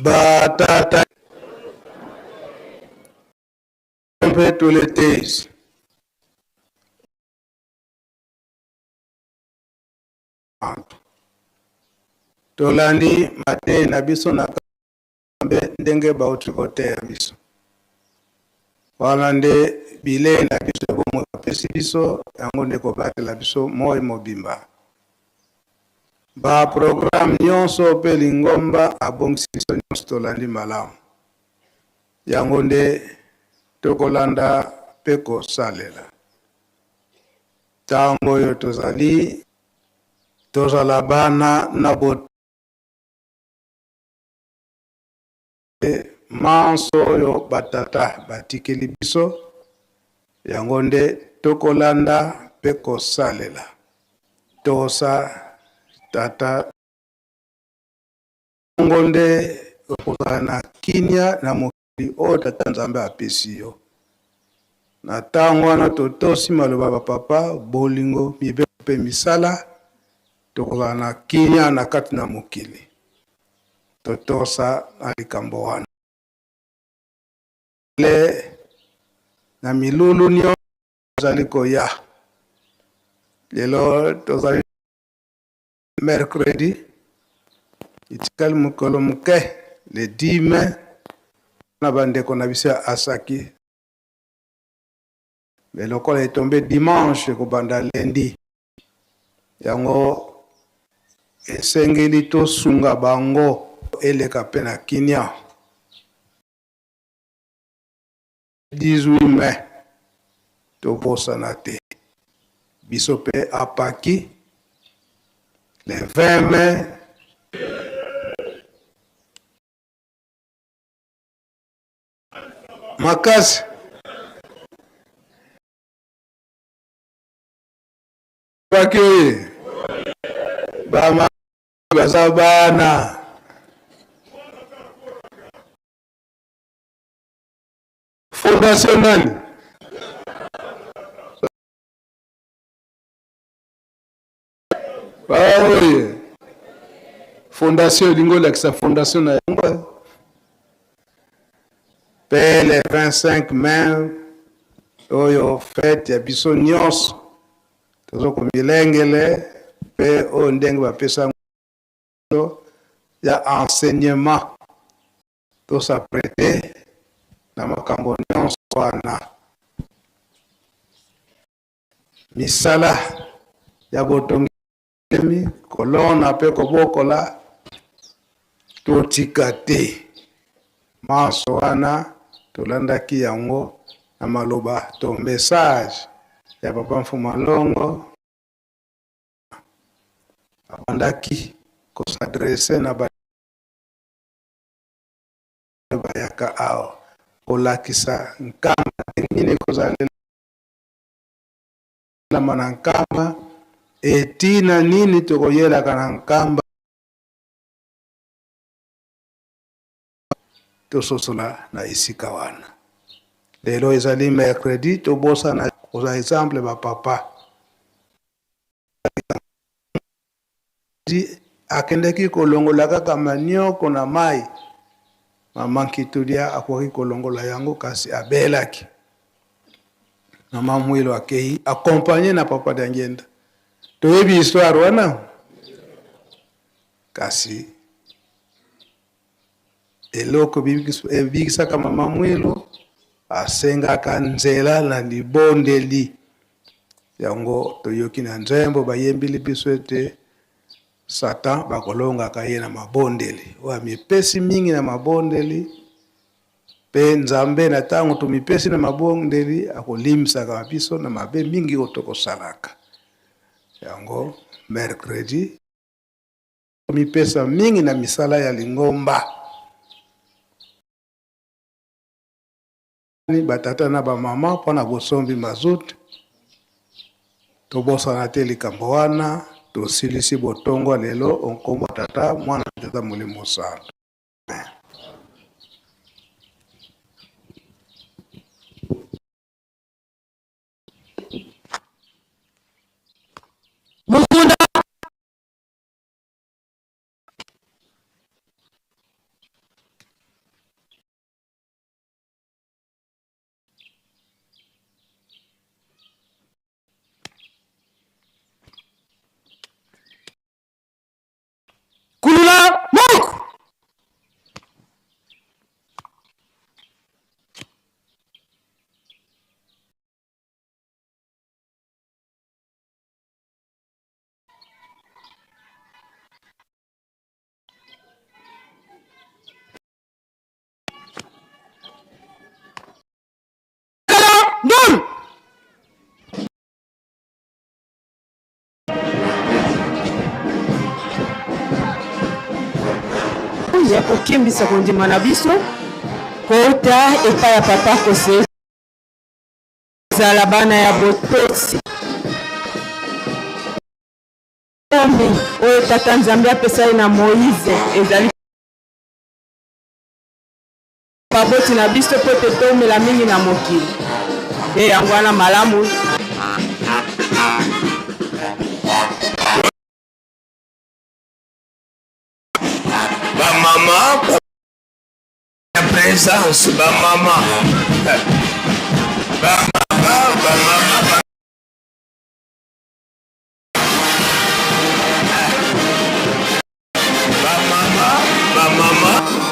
Batata mpe toletesi tolandi mateyi na biso na kambe ndenge bauti koteya biso. Wana nde bilei na biso ya bomoi bapesi biso, yango nde ekobatela biso moi mobimba. Ba programme nyonso mpe lingomba abongisi biso nyonso tolandi malamu. Yango nde tokolanda mpe kosalela. Ntango oyo tozali, tozala bana na botosi manso oyo batata batikeli biso, yango nde tokolanda mpe kosalela. Tosa tata. Bongo nde okozala na kimia na mokili oyo Tata Nzambe apesi yo. Na ntango wana totosi maloba ba papa, bolingo, mibeko mpe misala, tokozala na kimia na kati na mokili. Totosa na likambo wana. Le na milulu nyonso ezali koya. Lelo tozali mercredi, etikali mokolo moke le 10 mai na bandeko na biso ya Asaki. Mais lokola etombe dimanche ekobanda lundi, yango esengeli tosunga bango eleka mpe na kimia. 18 mai tobosana te biso mpe apaki le 20 mai makasi baki oye bama baza bana Fondation nani? Oye. Fondation elingi olakisa fondation na yango. Pe le 25 mai oyo fete ya biso nyonso tozo komilengele pe oyo ndenge bapesa ya enseignement To s'appreter na makambo nyonso wana. Misala ya botongi kolona mpe kobokola totika te. Manso wana tolandaki yango na maloba to message ya Papa Mfuma Longo abandaki ko s'adresser na ba bayaka awa kolakisa nkamba ndenge nini ekozalelama na nkamba etina nini tokoyelaka na nkamba tososola na esika wana lelo ezali mercredi tobosana kozwa exemple bapapa Akendaki kolongola kaka manioko na mai. Mama Nkitulia akokaki kolongola yango kasi abelaki. Mama Mwilo akei accompagné na Papa Diangienda. Toyebi histoire wana? Kasi eloko ebikisaka Mama Mwilo asengaka nzela na libondeli. Yango toyoki na nzembo bayembili biso ete Satan bakolongaka ye na mabondeli. Oyo amipesi mingi na mabondeli mpe Nzambe na ntango tomipesi na mabondeli akolimbisaka biso na mabe mingi oyo tokosalaka. Yango mercredi tomipesa mingi na misala ya lingomba. Ba tata na ba mama mpo na bosombi mazout, tobosana te likambo wana. Tosilisi botongo lelo o nkombo ya Tata, Mwana mpe Tata Molimo Santu. Amen. Mukunda Kulula moko. kokembisa kondima na biso kouta epai ya papa kose zala bana ya botosi omi oyo tata Nzambe apesa ye na Moize ezali baboti na biso mpo ete tomela mingi na mokili nde yango wana malamu. Bamama ya présence, bamama, bamama, bamama. Bamama, bamama.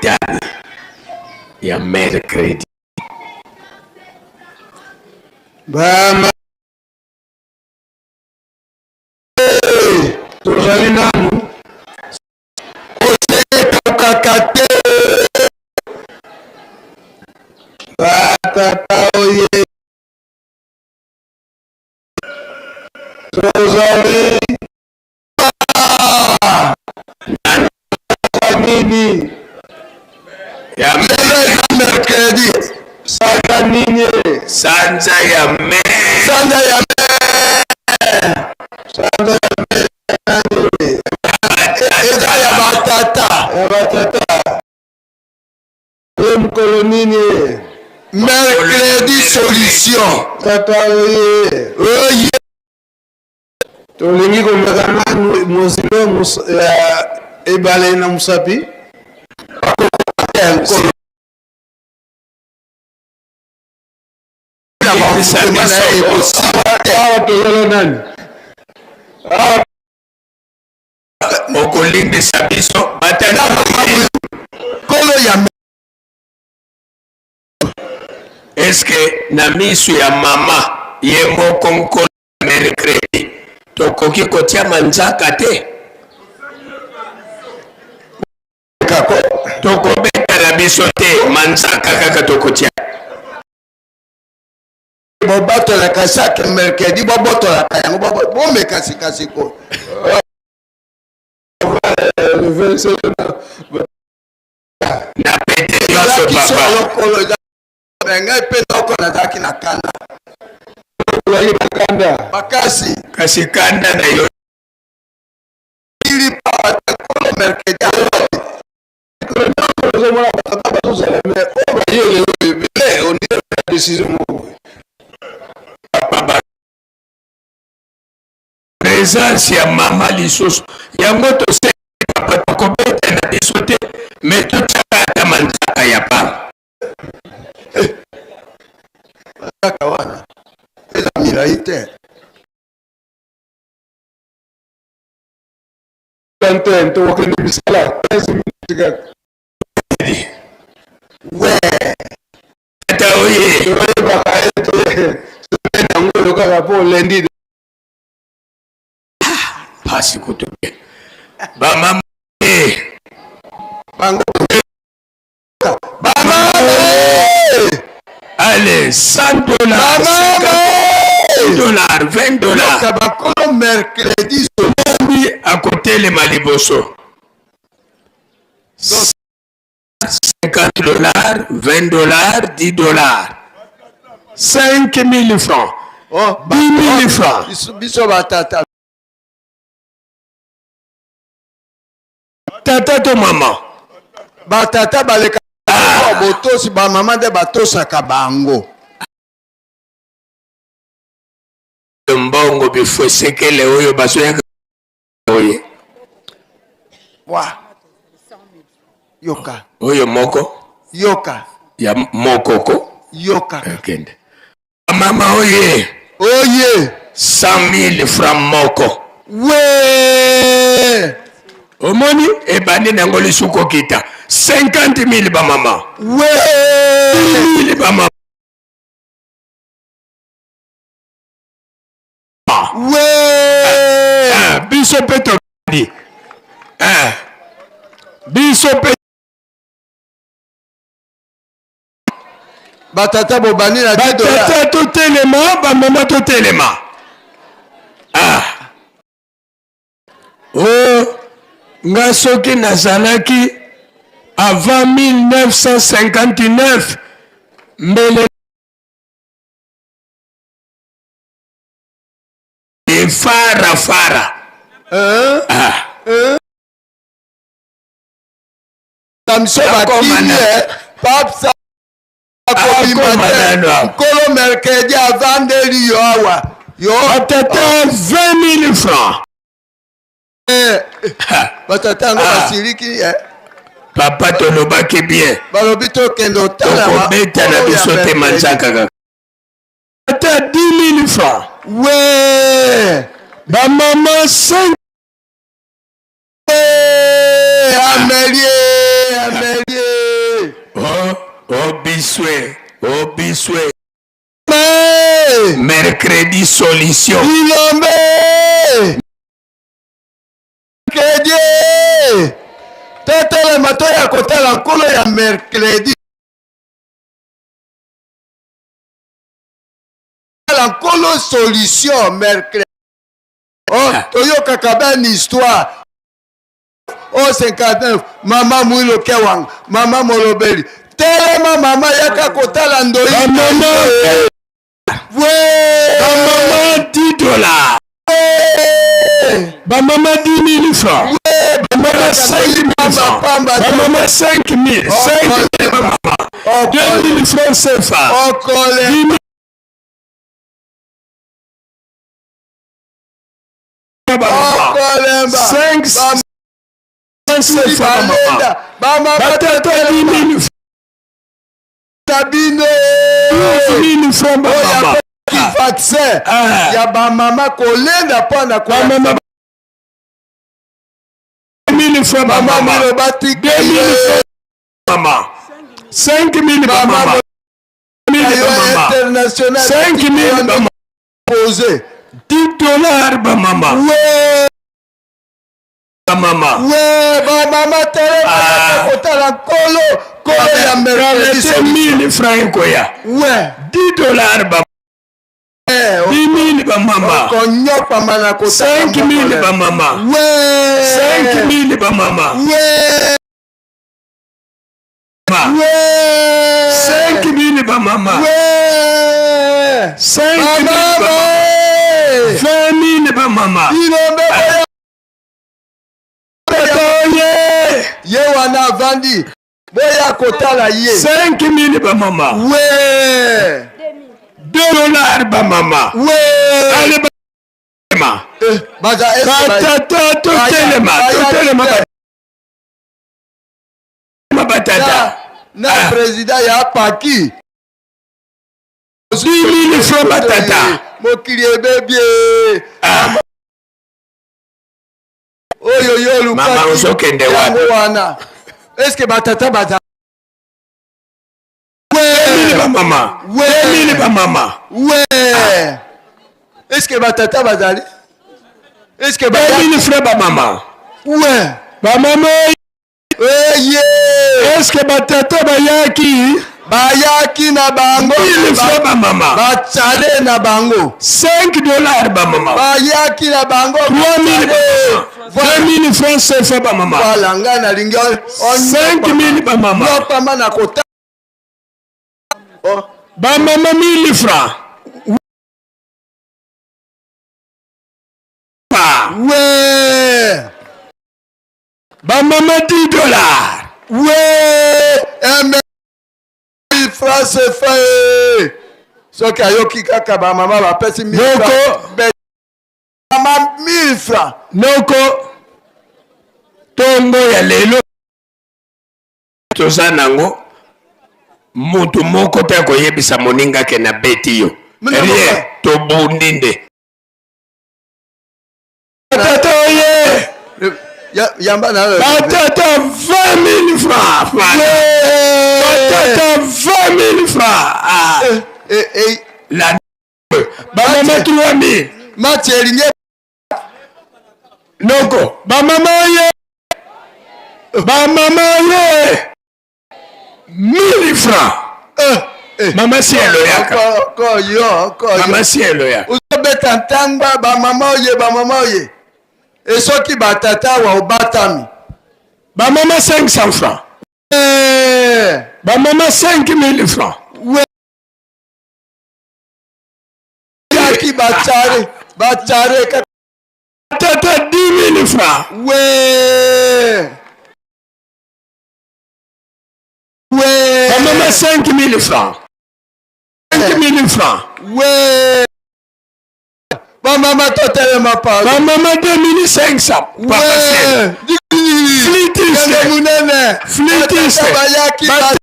Bokutani ya mercredi. Bama tozali nanu kosekaukaka te. Batata oye tozali nini ya mercredi sanza nini sanza ya me sanza ya me sanza ya me eza ya batata ya batata ye mokolo nini mercredi solution tata oye oye Tolingi komeka nanu mozindo ya ebale na mosapi. Awa tozala nani? Okolimbisa biso batata Nkolo ya eske na misu ya mama ye moko nkolo Mercredi tokoki kotia manzaka te, tokobeta na biso te, manzaka kaka tokotia. Bobatolaka chaque mercredi, bobotolaka yango, bomeka sikasiko. Na pete nyonso papa. Me ngai mpe noko nazalaki na kanda. Ozalaki na kanda. Makasi. Kasi kanda na yo. Ili papa kolo mercredi alobaki. Ozomona batata bazozala me oyo baye lelo ebele ondire decision moko boye. Papa presence ya mama lisusu yango tosengi papa tokobeta na biso te me totyaka ata manzaka ya pamba Kaka wana eza milai te. Tenten tokokende misala 15 minutes kaka. We ata oye toyebaka ete semaine yango oyo kaka mpo lundi pasi kutu te bamama bango Allez, 100 dollars, 50 dollars, 20 dollars. Bakolo mercredi sombi akotelema liboso. 50 dollars, 20 dollars, 10 dollars. 5000 francs. Oh, 10 000 francs. Biso batata. Tata to mama. Batata baleka ah. Botosi bamama nde batosaka bango. Mbongo bifuesekele oyo bazoyaka oye. Wa. Yoka. Oyo moko. Yoka. Ya mokoko. Yoka. Okende. Mama oye. Oye. 100 000 francs moko. We. Omoni ebandi nango lisusu kokita 50 000 bamama. We. 000 bamama. We. Ah, biso mpe tobandi. Ah, biso mpe Batata bobandi na 10 dollars. Batata totelema, bamama totelema. Ah. Oh, nga soki nazalaki avant 1959 mbele fara fara. Hein? Ah. Hein? Samson bakimi eh, pape akobima te nkolo mercredi avandeli yo awa yo batata 20 000 francs eh, batata yango ah. basiliki eh. Papa tolobaki bien, balobi tokende otala, tokobeta na biso te manzaka kaka ata 10 000 francs we bamama 5 Amelie, Amelie. Yesu e. Mercredi solution. Bilombe. Mercredi. Totelema toya kotala nkolo ya mercredi. La nkolo solution mercredi. Oh, toyokaka bani histoire. O 59 mama Mwilo Kewang, mama Molobeli. Telema mama yaka kotala ndoi. Bamama 10 dollars. Bamama 10 000 francs. Bamama 5 000 francs. Bamama 5 000. 5 000 bamama. 2 000 francs CFA. 10 000 Okolemba. 5 CFA bamama. Batata 10 000 na bino 000 francs bamama. Vaccin ya bamama kolenda mpo na Bamama 1000 francs mama bamama. Mwilo batiki 2000 francs mama. 5000 bamama. 1000 yo bamama. international 5000 bamama. Posé 10 dollars bamama. We Bamama. We bamama telema Ah. kotala nkolo nkolo ya mercredi. 1000 francs ekoya. We 10 dollars bamama. 10 000 bamama. Okonyopama na kotala 5000 bamama. We 5000 bamama. We We 5000 bamama. We 5000 Bamama. bamama. 20 000 bamama. Bilombe boya Tata oye. Ye wana avandi boya kotala ye. 5000 bamama. We 2 dollars bamama. We Ale bamama. Baza Batata totelema totelema batata. Na président ya paki 10 000 francs batata. Mokili ebebi e. Oyo yo Mama, ozokende wapi? Yango wana eske batata baza 2000 bamama. 2000 bamama. We eske batata bazali eske 2000 francs bamama. We Bamama eye eske batata bayaki? Bayaki na bango. 1000 francs bamama. Bachale na bango. 5 dollars bamama. Bayaki na bango. 3000 bamama. 2000 francs CFA bamama. Voilà, ngai nalingi 5000 bamama. Nyopama na kota. Bamama 1000 francs. Pa. We Bamama 10 dollars. We mille francs CFA e. Soki ayoki kaka bamama bapesi 1000 Noko. francs. Mama 1000 francs. Noko tongo ya lelo toza nango mutu moko te akoyebisa moninga ke nabeti yo rien, tobundi nde. Batata oye. Yamba na batata 20 000 francs. Batata 20 000 francs. Ah. La bamama 3 000. Match elingi noko bamama oye bamama oye 1000 francs. Mama Cielo yaka. Mama Cielo yaka. Ozobeta ntangba bamama oye bamama oye esoki batata awa obatami. Bamama 500 francs. Bamama 5000 francs. Yaki bachare bachare kaka. Tata 10 000 francs. We we Bamama 5000 francs. 5000 francs. We bamama totelema pa. Bamama 2500. Papa Cielo. Flûtiste. Kende munene. Flûtiste. Batata bayaki ba.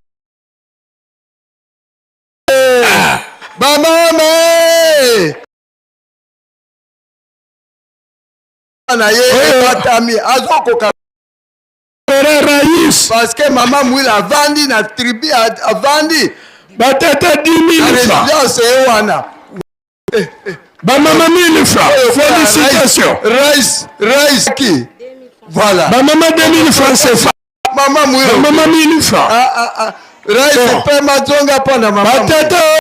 Bamama na ye ebatami azokoka Rais parce que mama Mwila avandi na tribu avandi. Batata 10 000 francs. Résidence ye wana. Bamama 1000 francs. Félicitations. Rice, rice qui? Voilà. Bamama 2000 francs CFA. Mama Mwilo. Bamama 1000 francs. Ah, ah, ah. Rice Bon. pe mazonga pona mama. Batata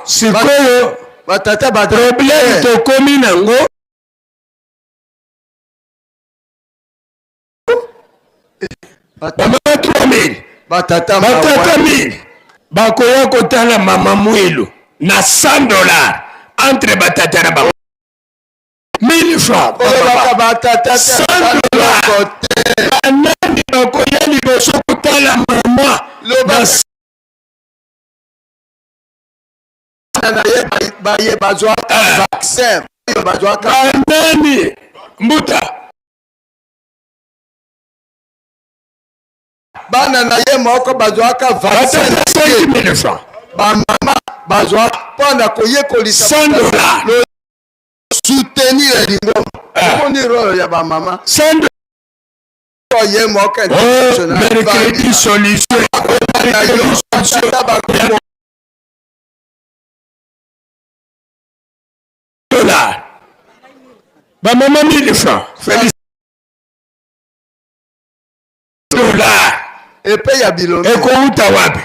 sikoyo batata batata problème tokomi nango bamama 3000 batata batata 1000 bakoya kotala mama Mwilu na 100 dollars entre batata na bango 1000 francs. Olobaka batata 100 dollars, banani bakoya liboso kotala mama na Na ye baye bazwaka vaccin, oyo bazwaka. Banani, mbuta? Bana na ye moko bazwaka vaccin. Batata 5000 francs. Bamama bazwaka mpona koyekolisa 100 dollars. Soutenir lingomba. Omoni role ya bamama. 100. Ye moko. Oh, mercredi solution, mercredi solution dollar, bamama 1000 francs, félicitations, dollar. Epe ya bilombe. Ekowuta wapi?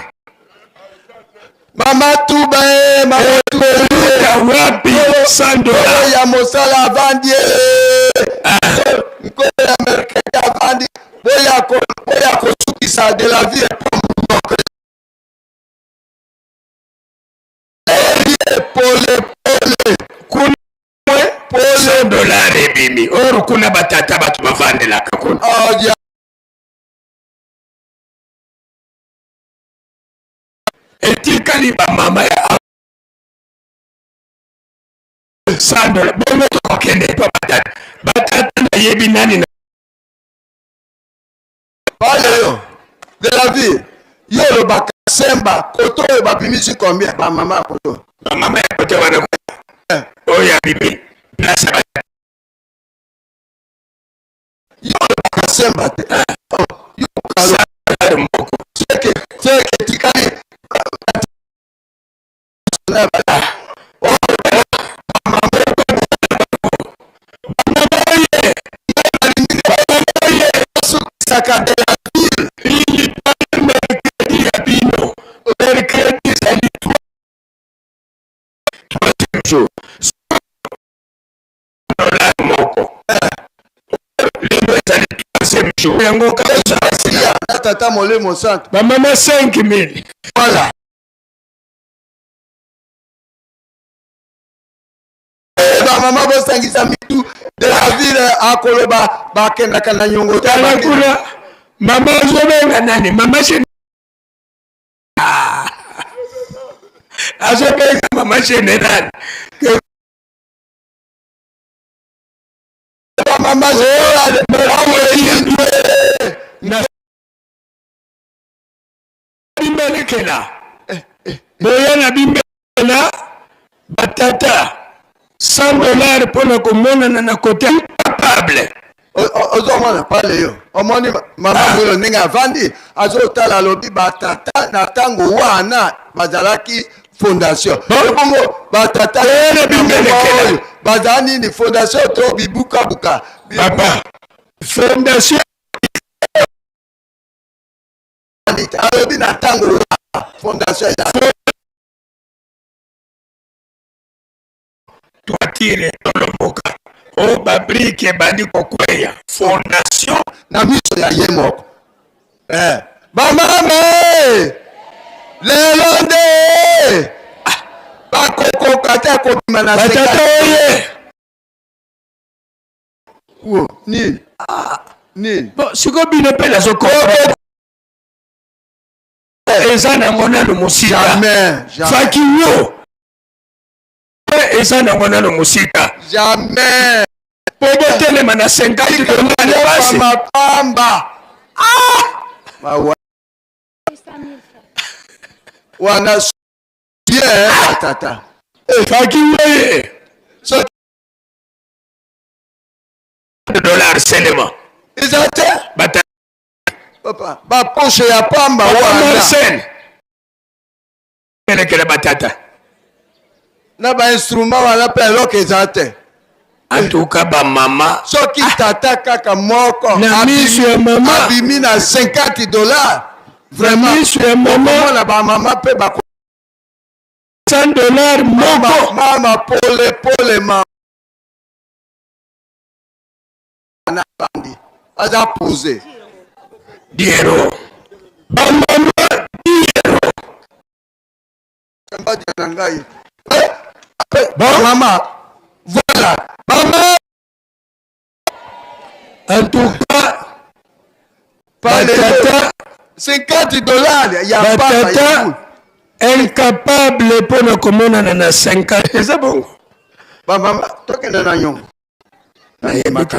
Mama tuba e, mama tuba. Ekowuta wapi 100 dollars? Ya mosala avandi e, nkolo ya mercredi avandi, boya kosukisa de la vie. Pole pole. Kuna 100 dollar ebimi or kuna batata bato bavandelaka kuna. Oh, ya. Etikali bamama ya 100 dollars, bongo tokokende epa batata. Batata nayebi nani na Pale yo de la vie, yo olobaka semba koto oyo babimisi combien, bamama ya koto? Bamama ya kote wana oyo abimi place ya batata. Yo olobaka semba te. Yo dollar moko. Seke seke etikali. Saka de la ville. Mercredi ya bino, mercredi ezali troisième jour, dollar moko. Lelo ezali troisième jour yango. Na tata molimo santo. Bamama 5000. Voilà. Bamama bosangisa mitu. De la ville akoloba bakendaka na nyongo te. Tala kuna, mama azobenga nani, mama azobenga mama général. Mama na bimbelekela boya na bimbela batata 100 dollar mpona komonana na kote capable. Ozomona pale yo, omoni mama Mwilo ndenge avandi azotala, alobi batata na ntango wana bazalaki fondation. Ebongo batata oyo bazala nini? Fondation to bibukabuka? Papa, fondation. Alobi na ntango wana fondation eza Toitire etolomboka, oyo babriques ebandi kokweya, fondation. Na miso ya ye moko. Bamama lelo nde bakokoka te kobima na Batata oye. Nini nini? Bon, sikoyo bino mpe nazokomprendre, eza nango nano mosika. Faki wo eza nango nano mosika. Jamais. Po botelema na 50 dollars pasi. Mapamba mawa wana bien, tata. Faki woye dollar seulement. Eza te. Bata. Papa, baposhe ya pamba wana. Marcel elekela batata na bainstrument wana mpe eloko eza te. Antuka bamama soki tata kaka moko Na miso ya mama. abimi na 50 dollars vraiment, miso ya mama. okomona bamama mpe bako 100 dollars moko. Mama pole pole, mama na bandi aza pose. Diero bamama diero. Mbadia na ngai. Eh, eh, mama voilà mama. En tout cas batata 50 dollars ya pamba ya batata incapable mpona komonana na 50 eza bongo. Bamama tokende na nyongo. Nayebi te.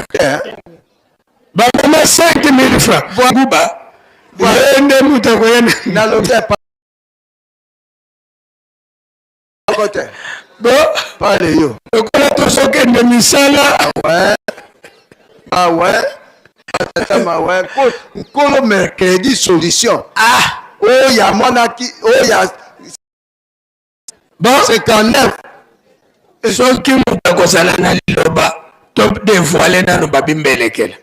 Bamama 5000 francs buba ye nde moto akoya. Nalobi ya te. Bo pale yo. Lokola tozokende misala. Ah ouais, tata mawe nkolo mercredi solution. Ah. Oyo amonaki oyo ya Bon. 59. Soki moto akozala na liloba to dévoile nano babimbelekela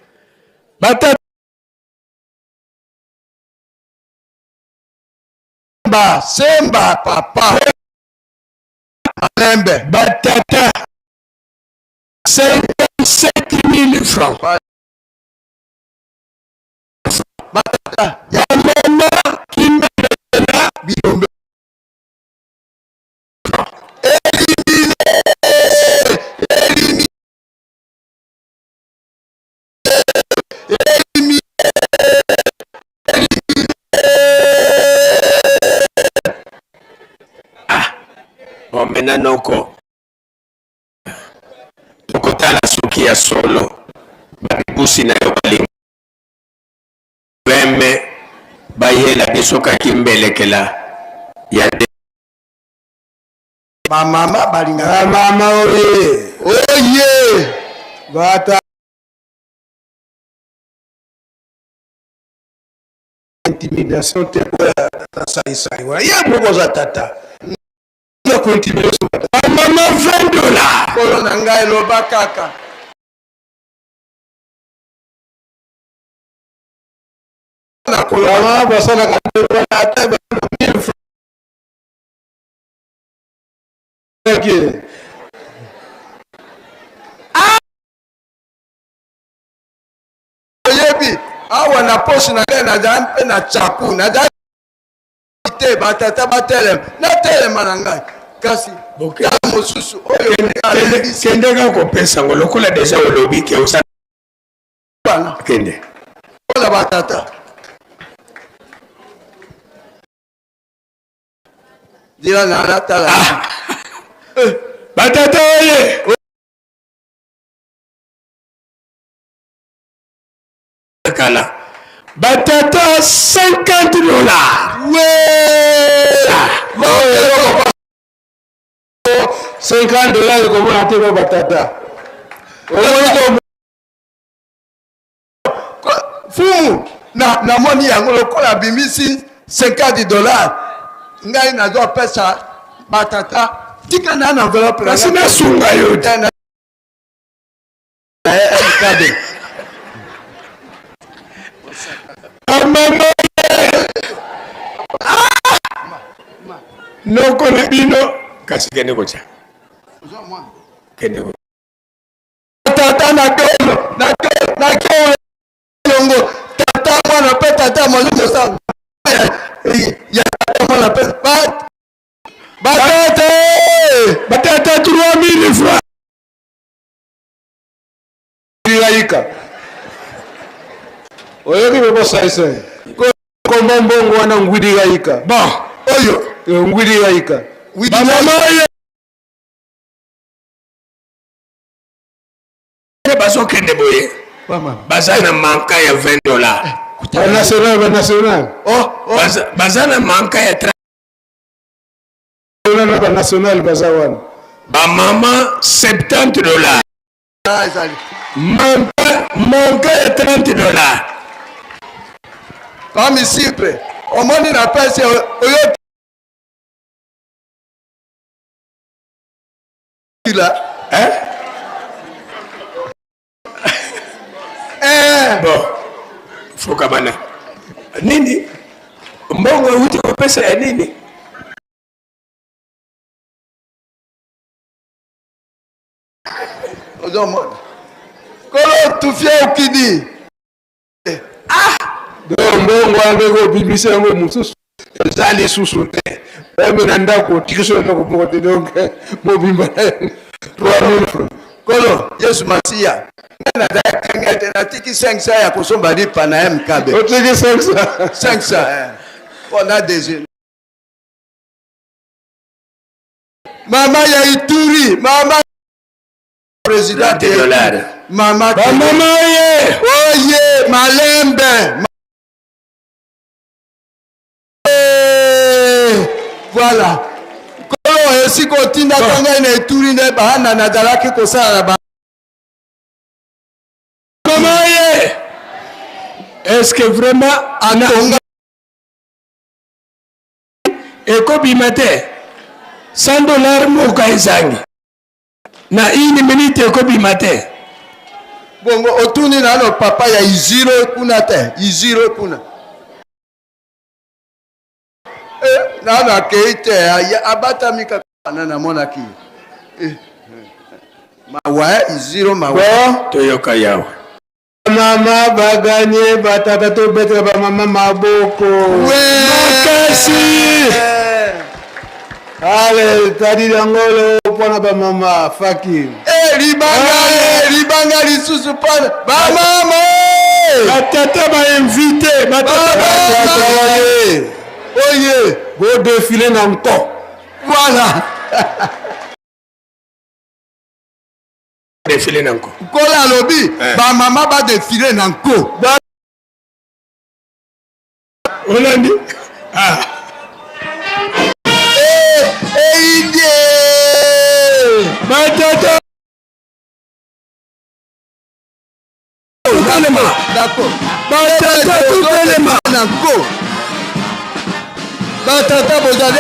bata. Semba semba papa malembe. Batata 57 000 francs. Batata. Bamama kimbelekela. Bilombe éliminé, éliminé, éliminé, éliminé. Ah bon, maintenant noko tokotala soki ya solo babipusi na yo balingi pembe bayela biso kaki mbelekela ya de. Bamama balingaka. Bamama oye! Oye! Bata intimidation te oyo tata saisai wana ye moko aza tata ya kointimide. Bamama 20 dollars. Nkolo na ngai, eloba kaka. Bamama basalaka wana ata ba 1000 francs. Oyebi, awa na poche na ngai nazali mpe na tsaku nazali te. Batata batelema, natelema na ngai kasi ta mosusu oyo. Kende kaka kopesa ngo lokola deja olobi ke oza kende. Mpona batata nzela na natala. Batata oye! Kala batata 50 dollars. We 50 dollars ekomona te ba batata. Fumu namoni yango lokola abimisi 50 dollars, ngai nazopesa batata tika na enveloppe. Kasi nasunga yo te. Mkd. Bamama noko na bino kasi kende kotya kende. Tata na kelo na kelo yongo tata mwana mpe tata molimo sa ya tata mwana mpe batata. Batata 3000 francs. Yika oyoki bobosaisai komba mbongo wana ngwidi yika. Bon. Oyo. Ngwidi yika. Bamama oyo bazokende boye baza na manka ya 20 dollars. Banational, banational. Baza na manka ya 30. Na banational baza wana. Bamama 70 dollars, manka ya 30 dollars. Pamisipe omoni na pesi oyo la hein? Eh. Bon, fokamana nini mbongo euti kopesa ya nini? Ozomona kolo tufia okidi. Ah! Donc mbongo wana ndenge obimisi yango mosusu eza lisusu te meme na ndako otiki so eloko moko te donc mobimba na yango 3000 francs. Kolo Yesu Masiya, ngai nazalaki te, natiki 500 ya kosomba lipa na MKB. Otiki 500? 500 eh. Mpo na désir. Mama ya Ituri, mama présidente ya Ituri. Mama Bamama ye! Oye, malembe. Voilà. Nkolo esika otindaka ngai na Ituri nde bana nazalaki kosala na ba Mama ye! Est-ce que vraiment atonga ekobima te? 100 dollars moko ezangi na une minute ekobima te. Bongo otuni nano papa ya Iziro kuna te, Iziro kuna. Eh, nano akei te, abatami kaka wana namonaki. Eh, mawa eh, Iziro mawa. Bon, toyoka Yawe. Mama baganye batata tobetela bamama maboko makasi. Ale tadi yangolo mpona bamama faki. Eh, libanga eh, libanga lisusu mpona bamama. Batata ba invité, batata ba ye. Oye, bo défiler na nko. Voilà. Defile na nko. Nkolo alobi eh. Ba mama ba defile na nko. Ba... Olandi? Ah. Eh, eh, indie. Batata. Totelema. D'accord. Batata totelema. Na nko. Batata bozali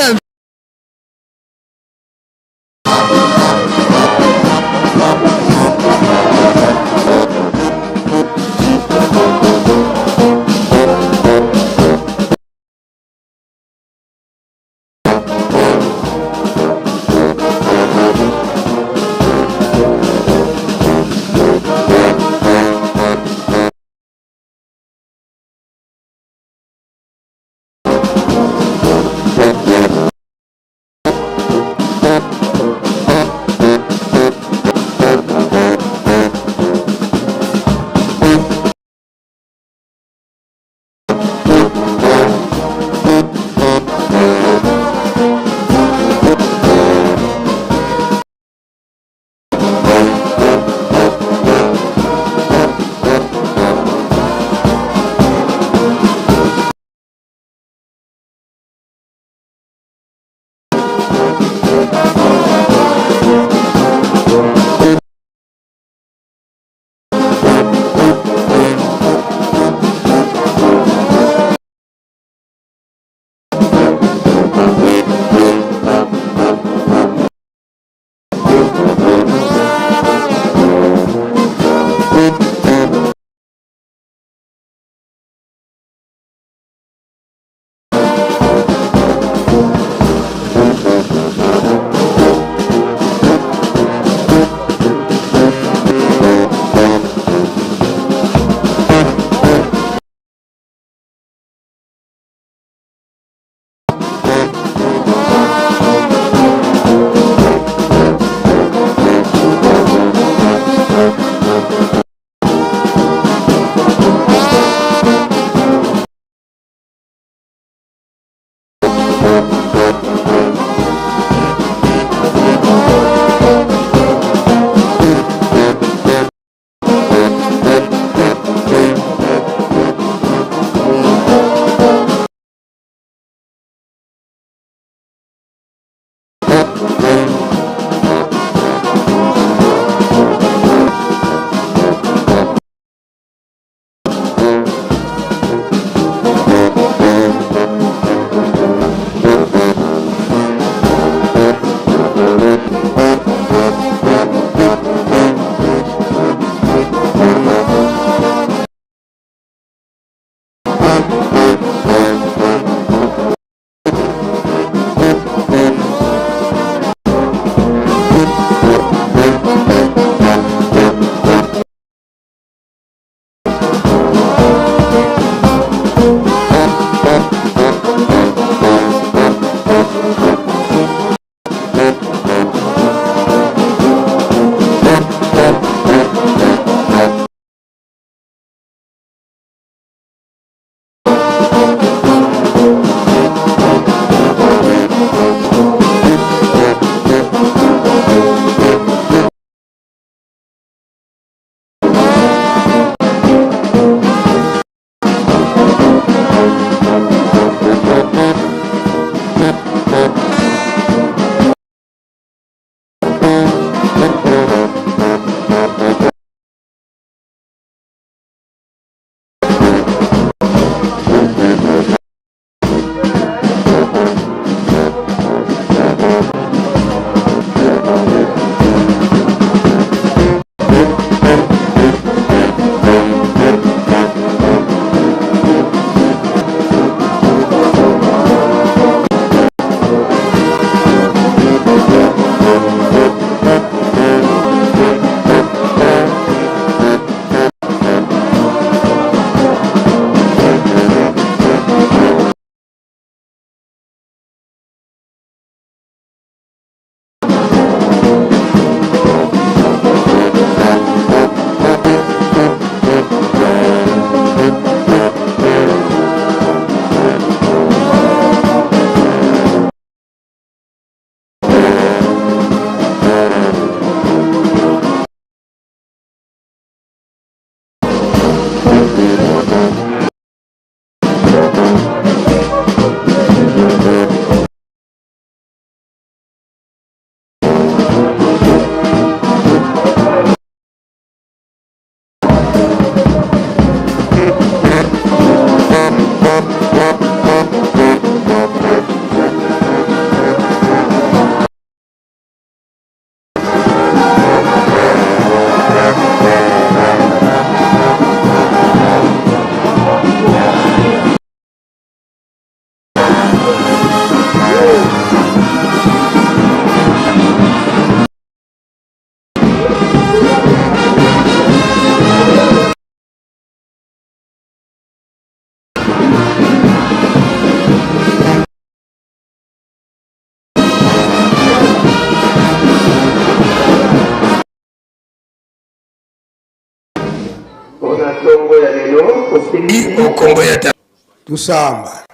Tusamba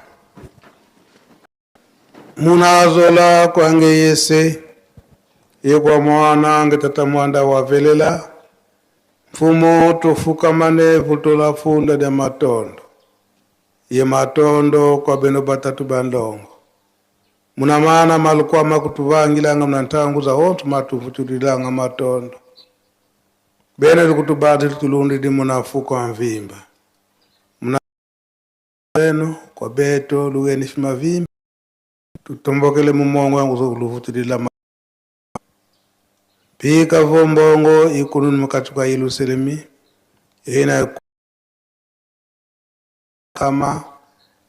munazola kwange yese yekwa mwana nge tata mwanda wavelela mfumo tofukamane vutola funda lya matondo ye matondo kwa beno batatu bandongo muna mana malukwama kutuvangilanga muna ntangu za ontu matuvutulilanga matondo bene likutubati litulundi di munafuko amvimba muna beno kwa beto lugeni fimavimba tutombokele mumongo yangu zokuluvutulila pika vombongo ikununi mukati kwa Yerusalemi ina kama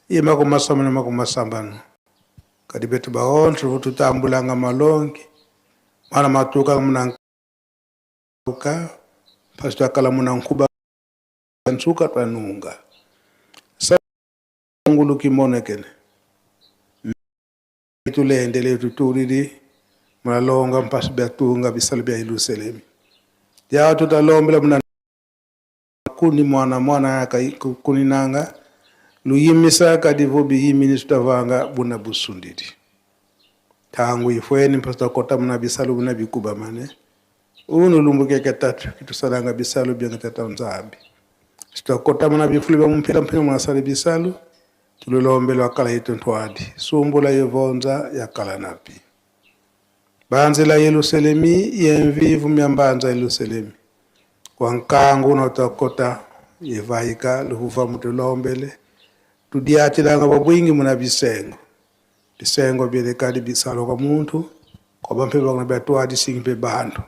ye 50 na 50 kadi betu baontu tutambulanga malongi mana matuka muna ka pasi twakala muna nkuba nsuka twanunga sa ngulu kimonekele tulendele tutulili munalonga mpasi byatunga bisalo bya Yerusalemi ya tutalombela muna kuni mwana mwana kuninanga luyimisa kadi vobi yimini tutavanga buna busundidi tangu ifweni mpasi twakota muna bisalo buna bikuba mane unu lumbukeke tatu kitusalanga bisalo byanga tata nzambi tutakota muna bifulu bya mumpela mpela munasale bisalo tulilombela wakala yetu ntwadi sumbula yevonza yakala napi banzela Yerusalemi yemvivu myambanza Yerusalemi kwa nkangu na utakota yevaika luhuva mutulombele tudiatilanga bwingi muna bisengo bisengo byelekali bisalo kwa muntu kwa bampe bakuna byatwadi singi bantu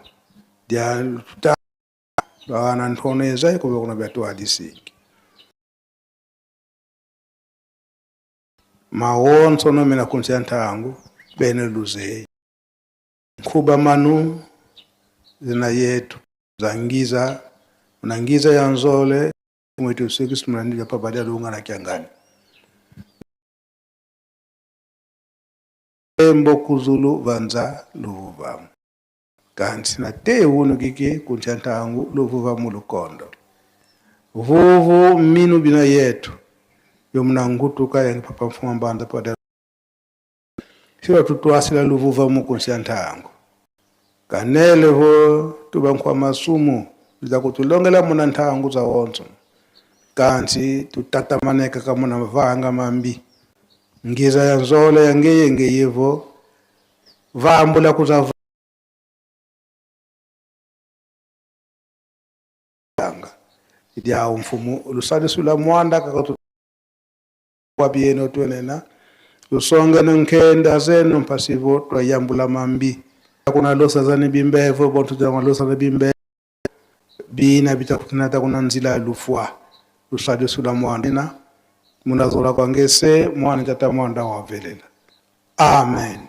dia tuta wana ntoneza iko bakuna byatwadi singi mawonso nomena kunsi ntangu bene luzei nkuba manu zina yetu zangiza unangiza ya nzole mwetu usiku mnandika pa baada lunga na kiangani embo kuzulu vanza luvuva kanti na te wunu kiki kuncha ntangu luvuva mulukondo vuvu minu bina yetu yomnangutuka yangi papa mfuma mbanda pada siwa tutwasila luvuva mukunsia ntangu kanele vo tuba nkwa masumu za kutulongela muna ntangu za wonso kanti tutatamaneka kamuna mavanga mambi ngiza ya nzole yangeye ngeyevo vambula kuza anga idya mfumu lusalisula mwanda kakatu wabieno twenena lusonga nkenda zenu mpasivo twayambula mambi kuna losa zani bimbevo bontu twa losa na bimbe bina bitakutinata kuna nzila lufwa lusalisula mwanda na munazola kwangese mwana tata mwanda wavelela amen.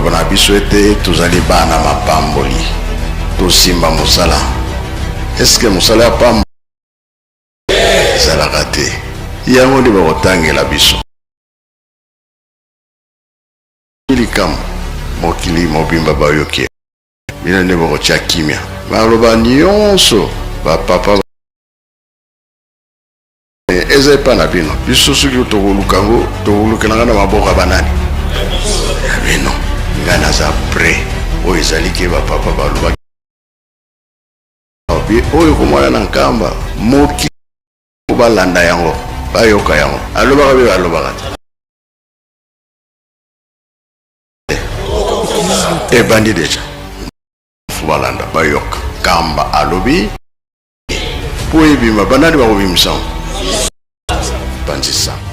koloba na biso ete tozali bana mapamboli, tosimba mosala. Eske mosala ya pamba ezalaka te? Yango nde bakotangela biso likambo mokili mobimba bayoki bino nde bokotya kimia. Maloba nyonso bapapa eza epai na bino. Biso soki tokoluka yango, tokolukelanga na maboko ya banani? Ya bino. Ngai naza prêt. Oyo ezali ke bapapa balobaki oyo komona na Nkamba, moki balanda yango, bayoka yango. Alobaka mpe balobaka te, ebandi deja. Fo balanda, bayoka. Kamba alobi mpo ebima, banani bakobimisa yango? Panzisa.